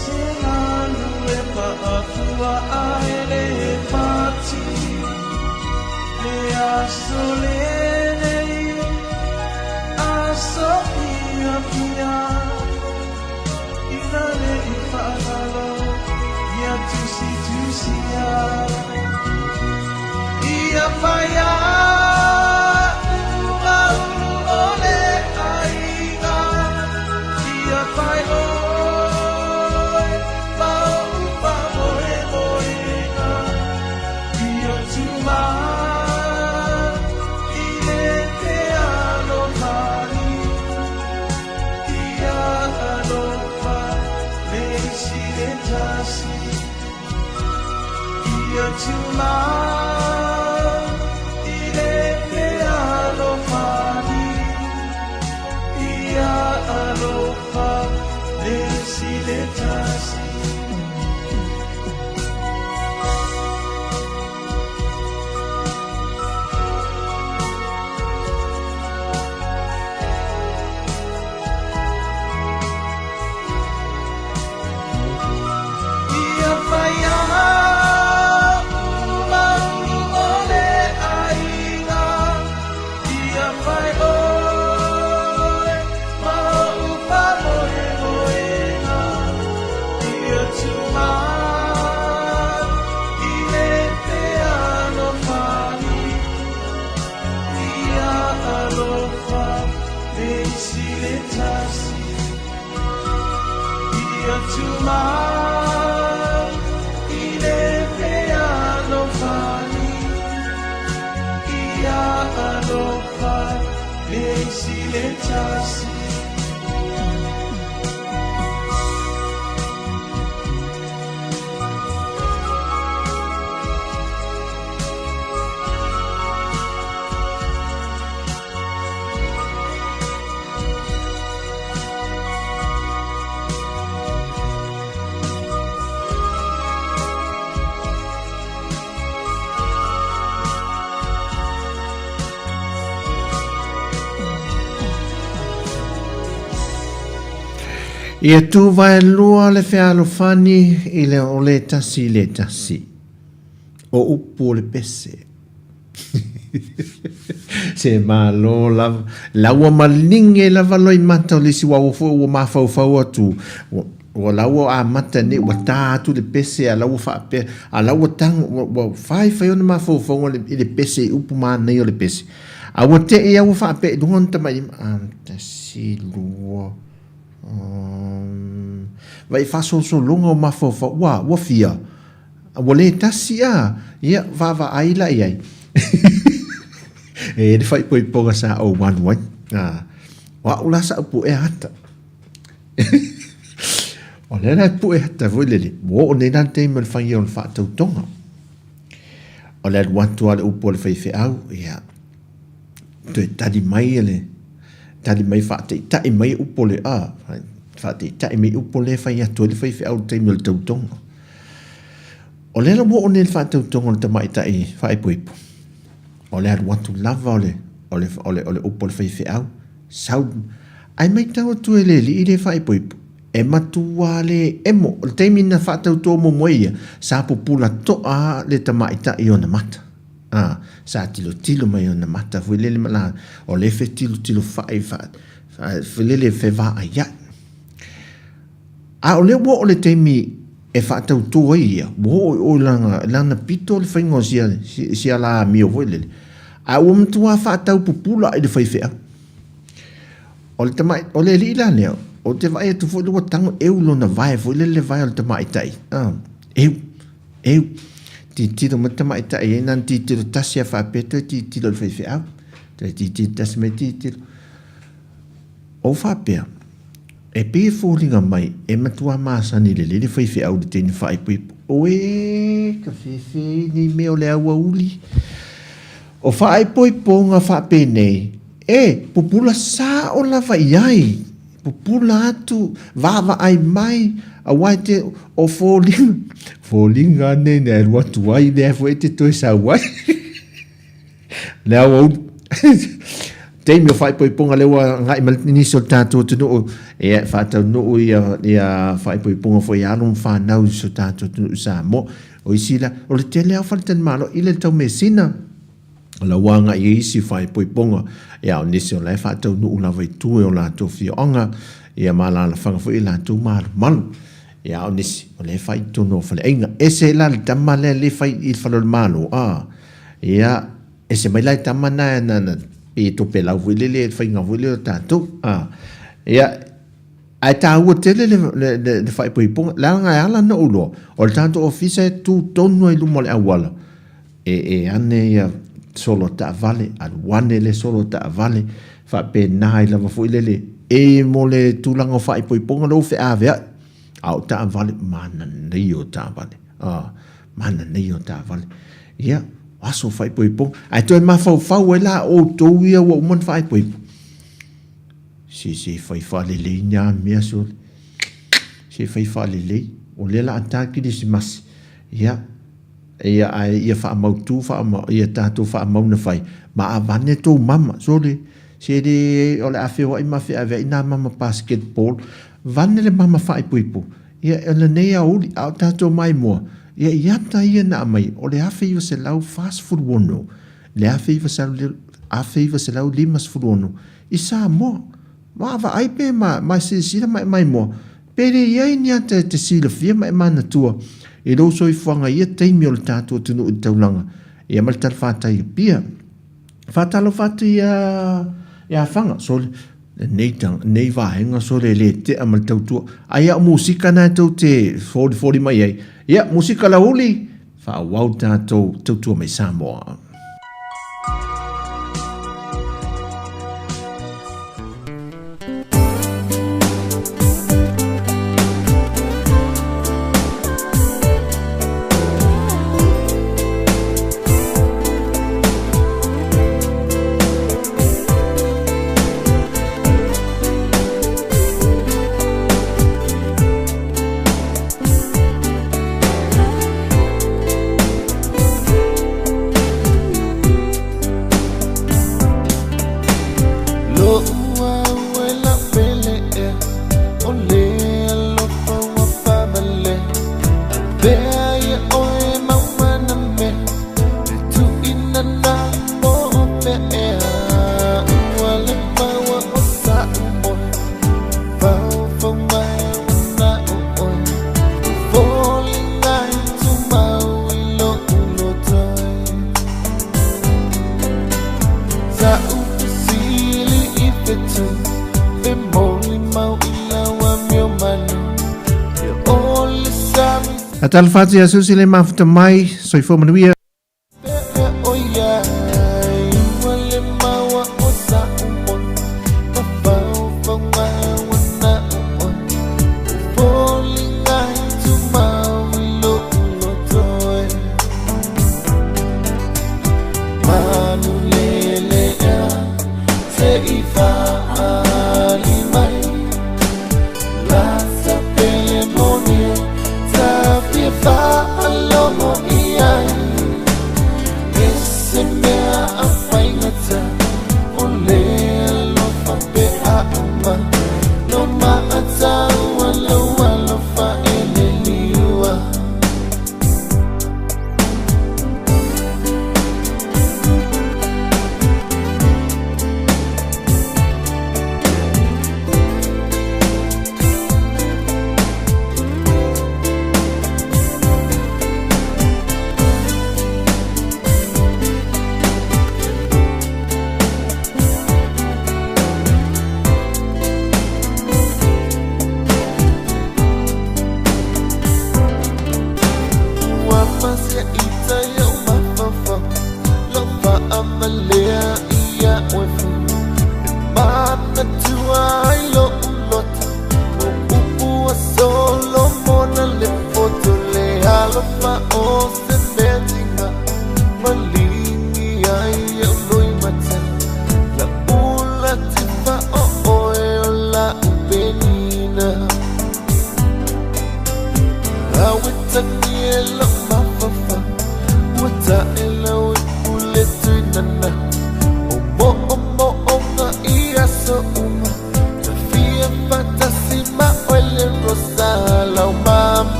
se galu e paafua ae le fati, le aso lenei, aso fiafia, ina ne i faagalo ia tusitusia. Ia fai a'u ma ulu o le aiga, ia fai oe ma o'u faamoemoega, ia tumau i le fealofani, ia alofa le isi le tasi. Ia tumau i le fealofani, ia alofa le isi le tasi. Ia fai a'u ma ulu o le aiga, ia fai oe ma o'u faamoemoega, ia tumau i le fealofani, ia alofa le isi le tasi. Ia tumau i le fealofani, ia alofa le isi le tasi. Ia tuvaelua le fealofani i le o le tasi i le tasi. O upu o le pese. Se malo lava. La ua malinge lava loimata o le isi ua ua foi ua mafaufau atu. Ua, ua la ua amata nei, ua tā atu le pese a la ua faapea, a la ua tago, ua, ua faifai ona mafaufauga i le pese i upu manaia o le pese. A ua te i a ua faapea i luga ona tamalima, a, tasi, lua, Vaai faasolosologa o mafaufau, ua, ua fia? Ua le tasi a? Ia, vaavaai la i ai. E i ai le faaipoipoga sa ou alu ai. A, o au la sa ou puea ata. O lea la e pue ata foi lele, ua oo nei la le taimi o le faia o le faatautoga. O le alu atu lava o le upu a le faifeau, ia, toe tali mai le, tali mai faataitai mai upu o le, a, faataitai mai upu lea e fai atu ai le faifeau i le taimi o le tautoga. O lea la ua oo nei i le faatautoga o le tamaitai faaipoipo, o le alu atu lava o le, o le, o le, o le upu a le faifeau, sau, ae matau atu e le alii lea e faaipoipo, e matua le emo. O le taimi na faatauto muamua ai ia, sa pupula toa le tamaitai i ona mata. A, sa tilotilo mai ona mata foi lele ma la, o lea e fetilotilo fai, fa, foi lele fevaaiai. A o lea ua oo le taimi e faatauto ai ia, ua oo i o i lana, lana pito le faiga o sia, sia la amio foi lele, a ua matua faatau pupula i le faifeau. O le tamai, o le alii la lea, ou te vaai atu foi lea ua tago eu lona vae foi lele le vae o le tamaitai, a, eu, eu. Tilotilo mai le tamaitai i ai, na ona tilotilo tasi lava faapea toe tilotilo i le faifeau, toe tilotilo tasi mai tilotilo. Ou faapea, E pei e foliga mai e matua masani lelei le faifeau i le teine faaipoipo. Oe, ka fefe i nei mea o le aoauli. O faaipoipoga faapenei, e pupula sao lava i ai, pupula atu, vaavaai mai, aua e te, o foliga, foliga nei na e alu atu ai, lea foi e te toe sau ai. Le aoauli. Taimi o faaipoipoga lea ua agai mai nisi o le tatou atunuu e faataunuu ia, ia faaipoipoga foi a alo ma fanau i so tatou atunuu i Samoa. O isi la, o le tele lava o faletalimalo i le taumeasina, o la ua agai i ai isi faaipoipoga, ia o nisi o la e faataunuu lava i tua i o latou afioaga, ia ma alaalafaga foi i latou malumalu. Ia a o nisi, o lea e fai i totonu o faleaiga. Ese la le tama lea lea e fai i le fale o le Malo, a, ia, ese mai la le tama na, na, na, pei e topelau foi lele le faiga foi lea o tatou, a. Ia, ae taua tele le, le, le, le faaipoipoga, leaga e ala ona ou iloa, o le tatou ofisa e tu tonu lava i luma o le auala, e, e ane ia solo taavale, alu ane le solo taavale, faapena ai lava foi lele, e mo le tulaga o faaipoipoga lea ua feaveai, a o taavale, manaia o taavale, a, manaia o taavale. Ia, o aso o faaipoipoga. Ae toe mafaufau ai la outou ia ua uma ona faaipoipo. Se, se fai faalelei ni mea sole. Se fai faalelei. O lea la a ta kerisimasi. Ia, ia ae ia faamautu faama, ia tatou faamau na fai, ma avane tou mama. Sole, se le o le a feoai ma feaveai nā mama basketball. Vane le mama faaipoipo. Ia, o lenei aoauli, a o tatou maimoa, ia i ata ia na aumai, o le 1946, le 1956 i Samoa. Vaavaai pe ma, ma silasila ma e maimoa, pe le i ai ni ata e te silafia ma e manatua i lou soifuaga i ia taimi o le tatou atunuu i le taulaga, ia ma le talafatai i Apia. Faatalofa atu ia, ia Faga, sole, Lenei tanga, lenei vaega sole e le tea ma le tautua. Ai au musika na e tou te folifoli mai ai. Ia, musika lauli, faaauau tatou tautua mai Samoa. Faatalofa atu ia Susi le mafuta mai, soifua manuia.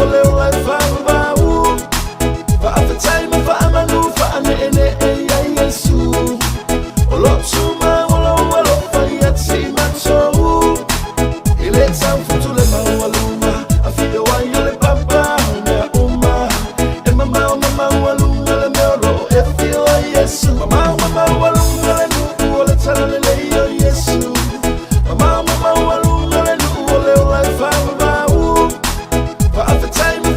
o le ola e faavavau. Faafetai ma faamanu faaneenee ia Iesu. O lo tumau o lou alofa ia te i matou. I le tau futu le maualuga, afio ai o le Papa o mea uma. E mamao ma maualuga le mea o lo o e afio ai Iesu. Mamao ma maualuga le nuu o le Talalelei o Iesu. Mamao ma maualuga le nuu o le ola e faavavau. Faafetai ma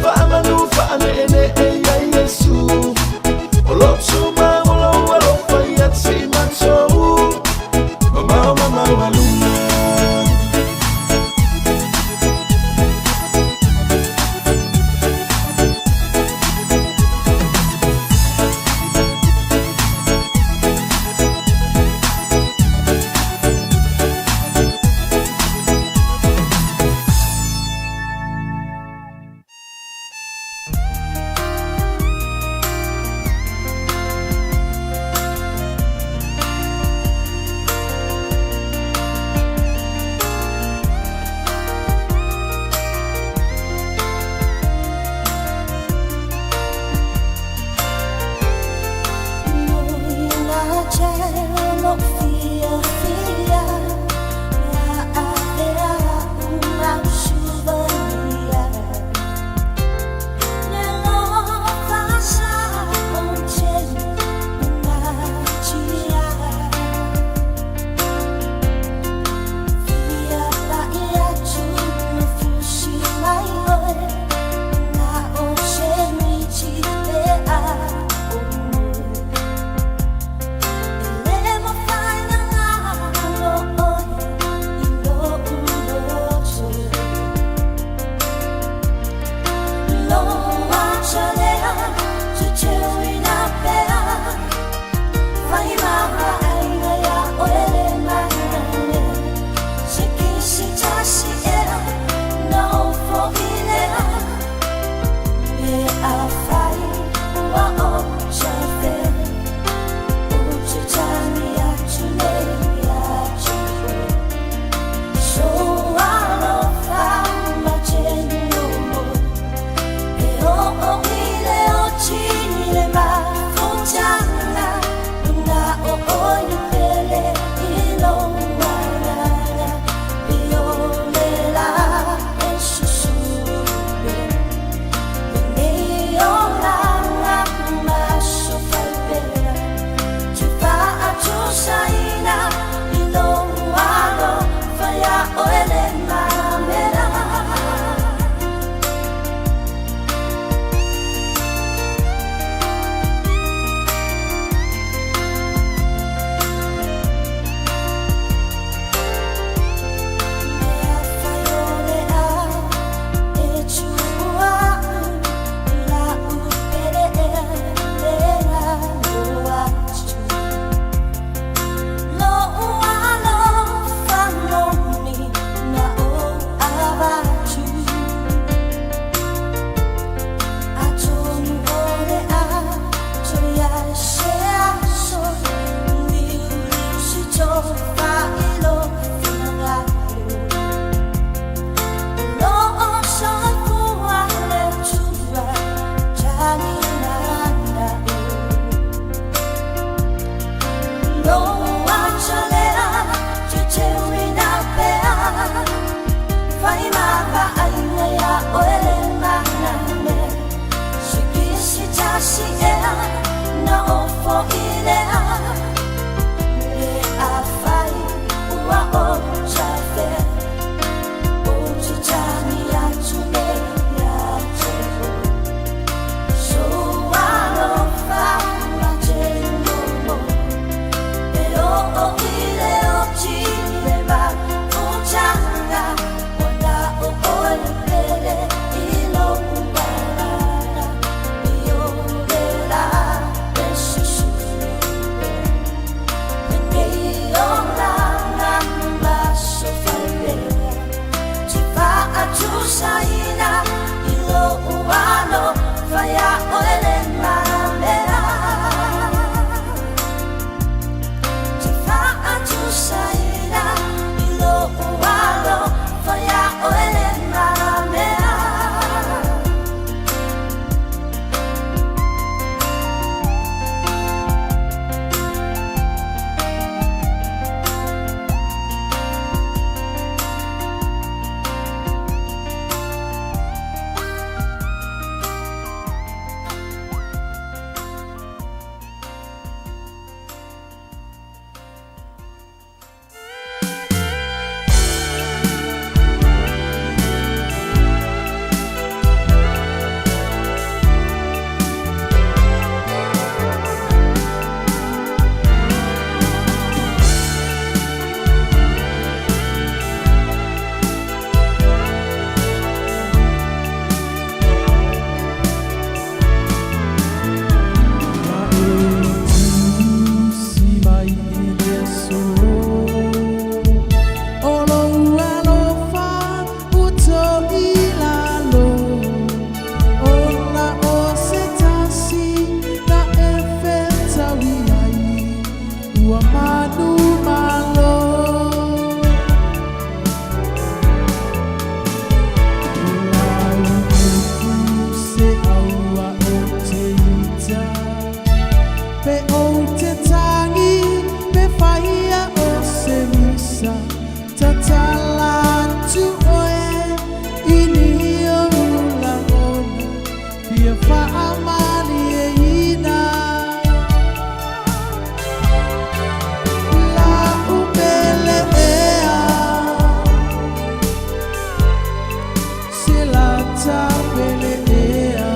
Tapeleea.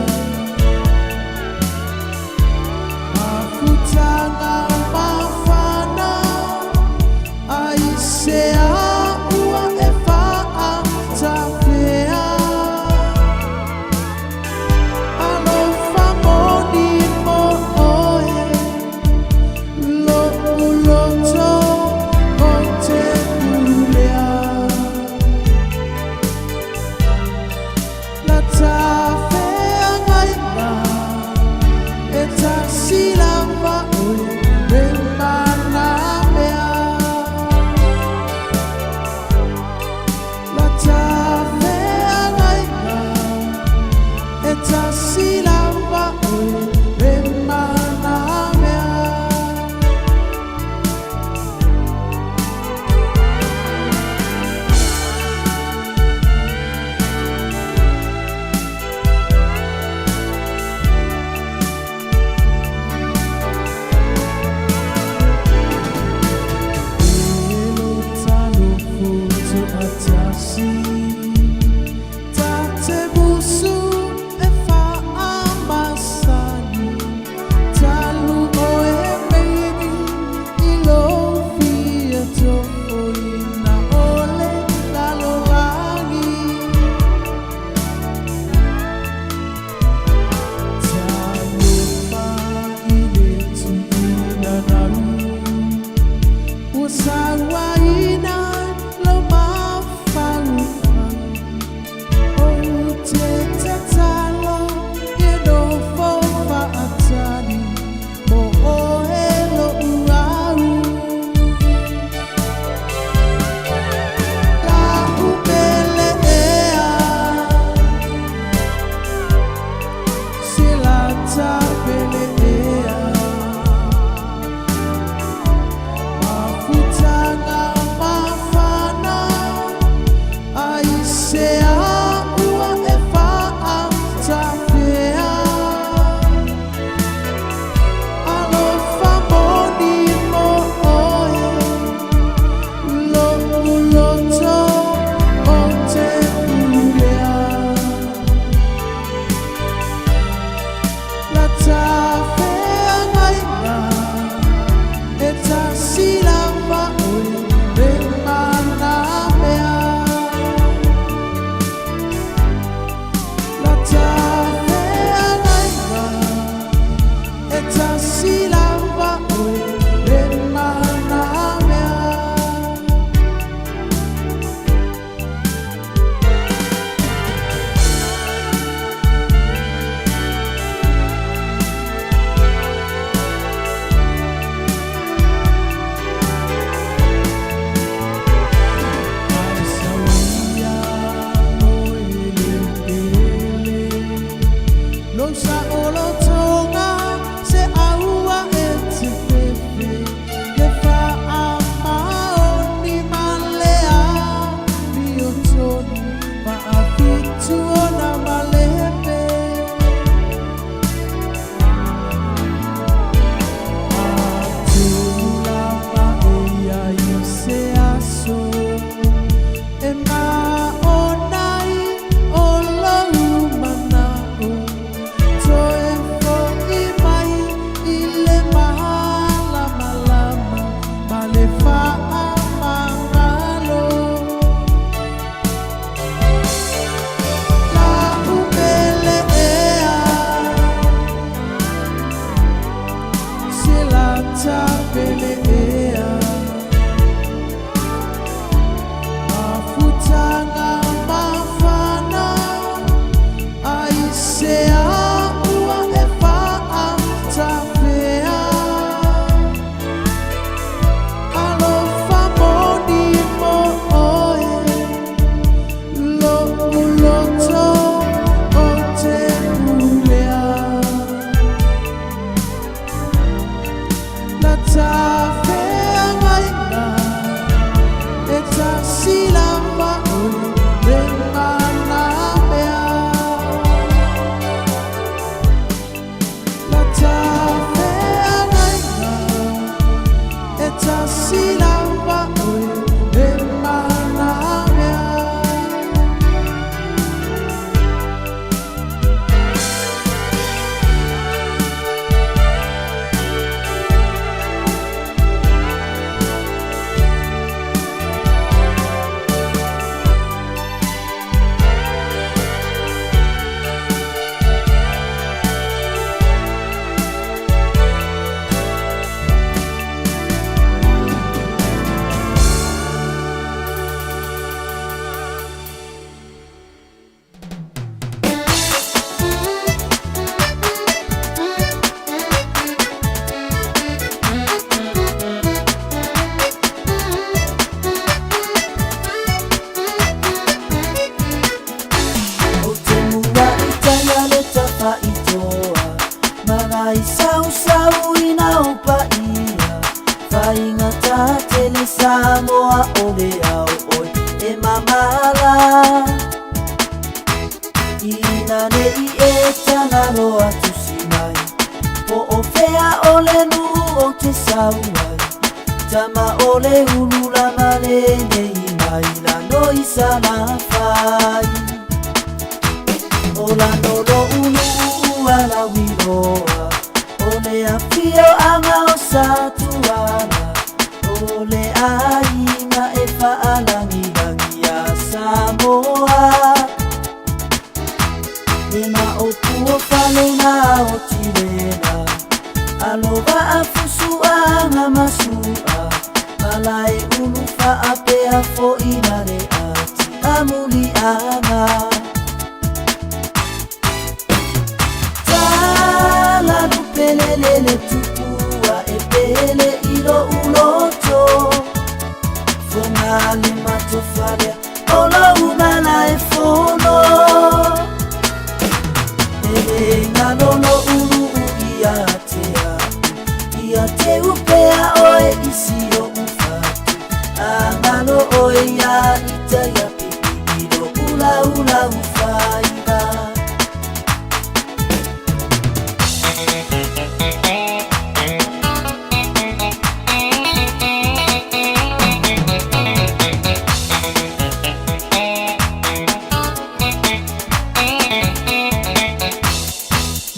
Mafutaga mafana aisea ua e faatafea. Alofa moni mo oe, lo'u loto o te pulea. Ina nei e tagaloa tusi mai, Po o fea o le nuu ou te sau ai, Tama o le ulu lama lenei mai lano i Salafai. O lano lo'u nuu ua lauiloa, O le afioaga o Satuala, O le aiga e faalagilagi ia Samoa. Le maopu o fale na o Tilela, Alo vaa fusuaga ma su'a, Malae ulu faapea fo'i na le ati amuliaga. Talalu pelelele tupua e pele i lo'u loto, Foga le matofalea o lou mala e fono. E le galolo uluu ia te au, Ia te upea oe i si o'u fatu, Agalo oe ia ita ia pipi i lo'u laulau faiva.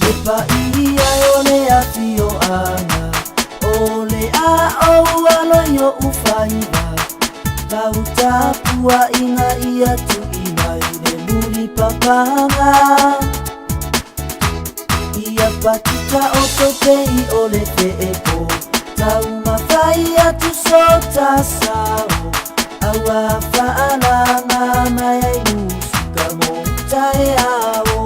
Le paia o le afioaga, O le a'ou alo i o'u faiva, Lau tapua'iga ia tu'i mai le mulipapaga. Ia patita o topei o le fe'epo, Taumafai atu so ta sao, Aua fa'alaga mai ai musika mo taeao.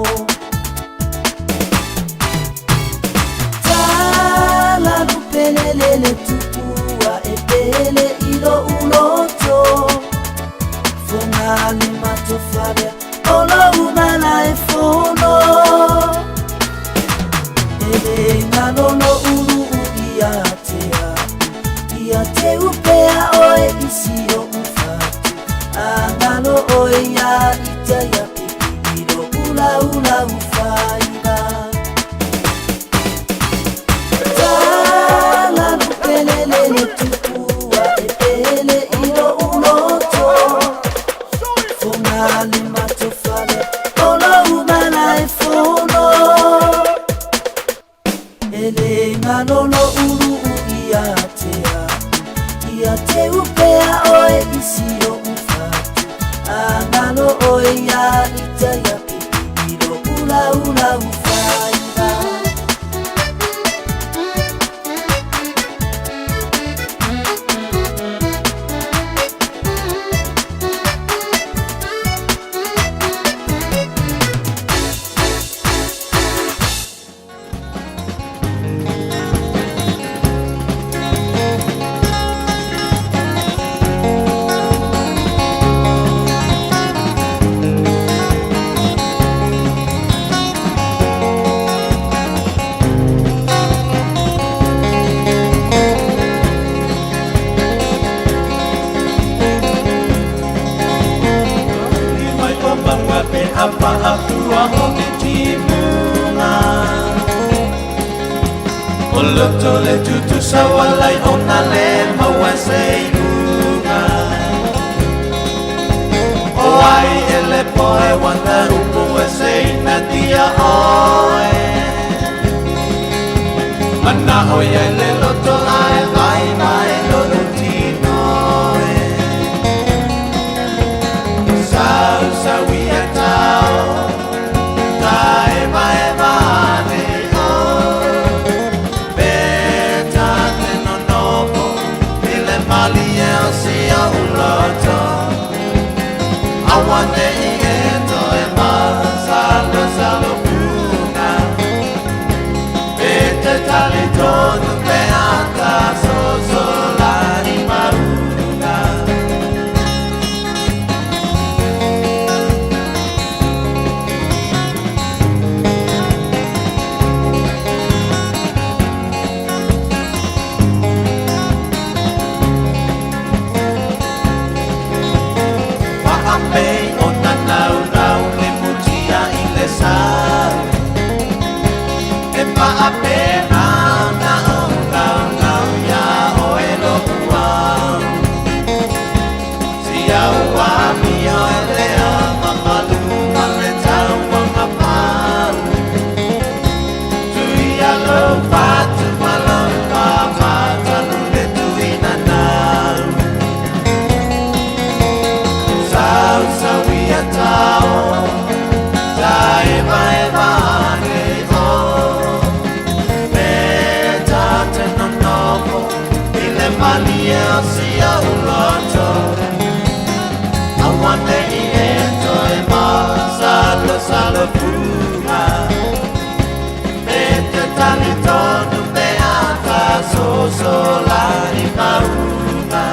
Talalu pelelele tupua e pele i lo'u loto, Foga le matofalea o lou mala e fono. E le galolo uluu ia te au, Ia te upea oe i si o'u fatu, Agalo oe ia ita ia pipi i lo'u laulau faiva. Talalu pelelele tupua e pele i lo'u loto, Foga le matofale o lou mala e fono. E le galolo uluu ia te au, Ia te upea oe i si o'u fatu, Agalo oe ia ita ia pipi i lo'u laulau faiva. Mai o maua pe apa apua o ke timunga. O loto le tutu sawalai o na le maua se iunga. O ai ele poe wana upu e se ina tia oe. Mana o ia le loto ae vai mai lo tino e. Sau sau ia tau, ta e mai mane o. Peta te nonopo, i le mali e o si o uloto. Awane i e to e ma, salo salo puna. Pe te tali tonu faapena ona ou naunau iā oe lo'u au. Si au amio e le agamalu ma le tauagapau. Tuia lou fatu ma lou mama talu le tuina nau. Sausauia tao, taevaeva ane o. Me ta te nonofo i le malie o si ou loto. Auane'i e toe masalosalofuga. E te talitonu pe a ta sosola i mauga.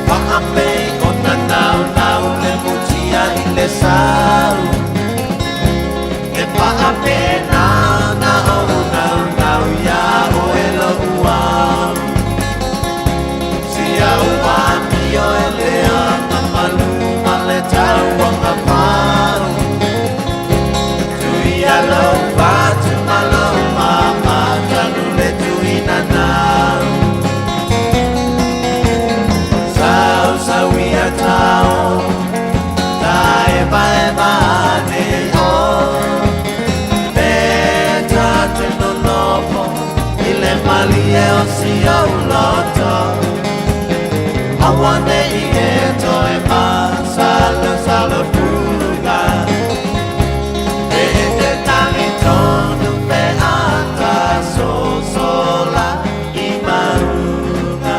Faapei ona naunau le mutia i le sau. E faapena ona ou naunau iā oe lo'u au. Si au amio e le agamalu ma le tauagapau. Tuia lou fatu ma lou mama talu le tuina nau. Sausauia tao, taevaeva ane o. Me ta te nonofo i le malie o si ou loto. Auane'i e toe masalosalofuga. E te talitonu pe a ta sosola i mauga.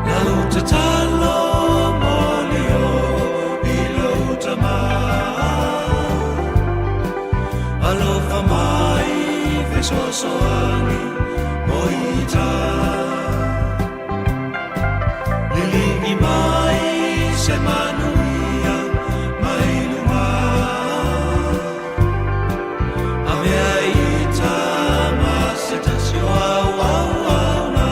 Lau tatalo mo le o i lou tama. Alofa mai fesoasoani mo ita. Liligi mai se manuia mai luma. Avea ita ma se tasi o au auauna.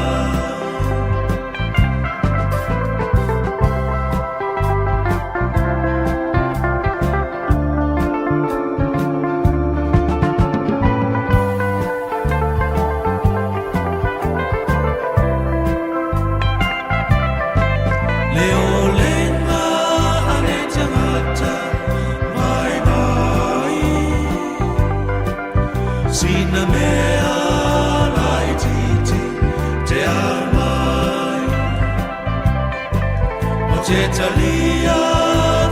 Le olega a le tagata vaivai, sina mea laitiiti te aumai. O te talia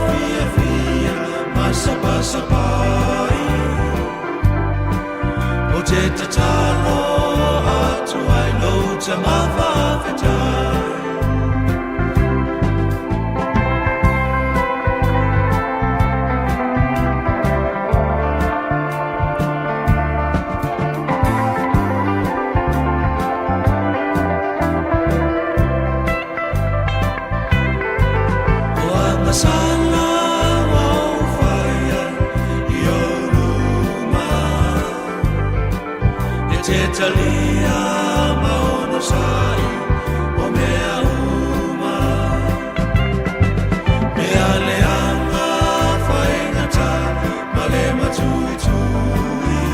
fiafia masapasapai, o te tatalo atu ai lou tama faafetai. O agasala ua ou faia i ou luma, e te talia ma onosai o mea uma. Mea leaga faigata ma le matuitui,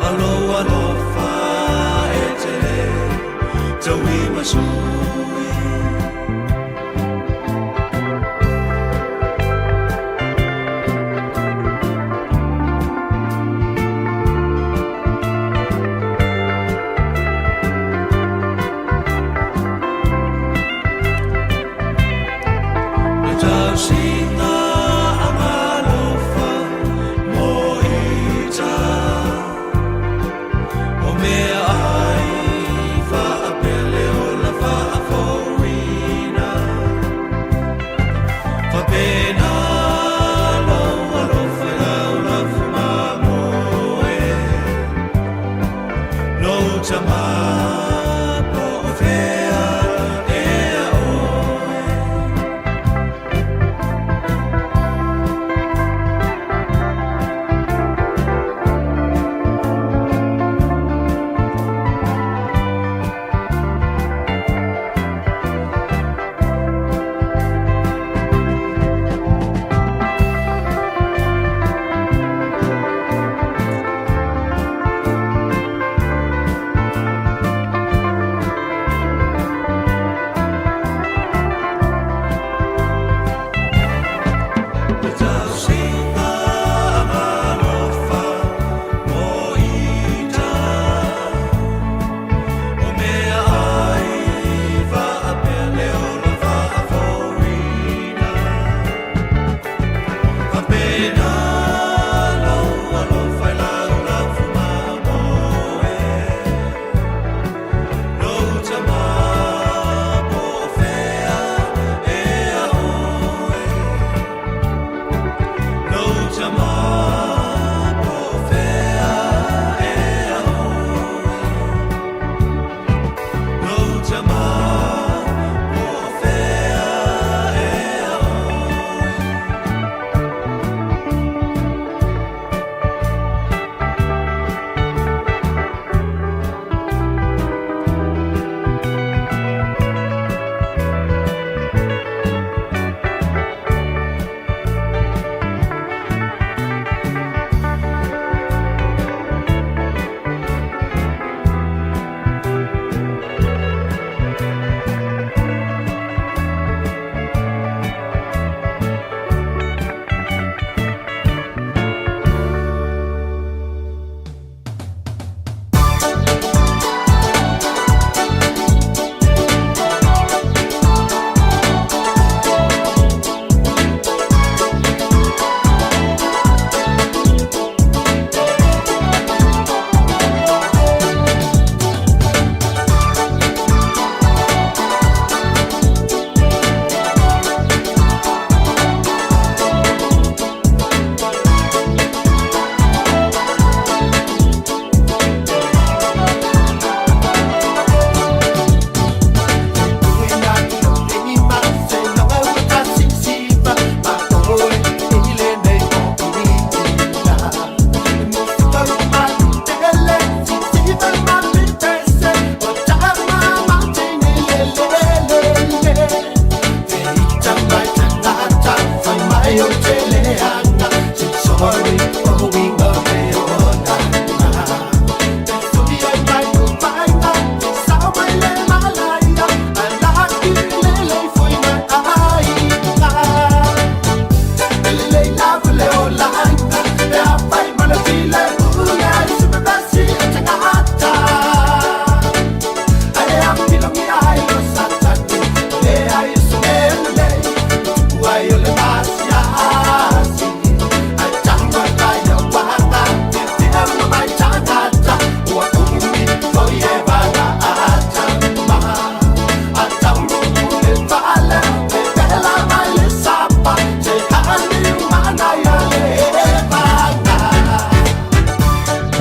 a lou alofa e tele tauimasui.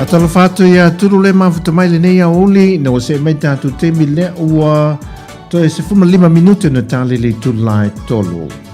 Faatalofa atu ia Tulu le mafuta mai lenei aoauli ina ua see mai tatou taimi lea ua toe 15 minute ona talele i itula e 3.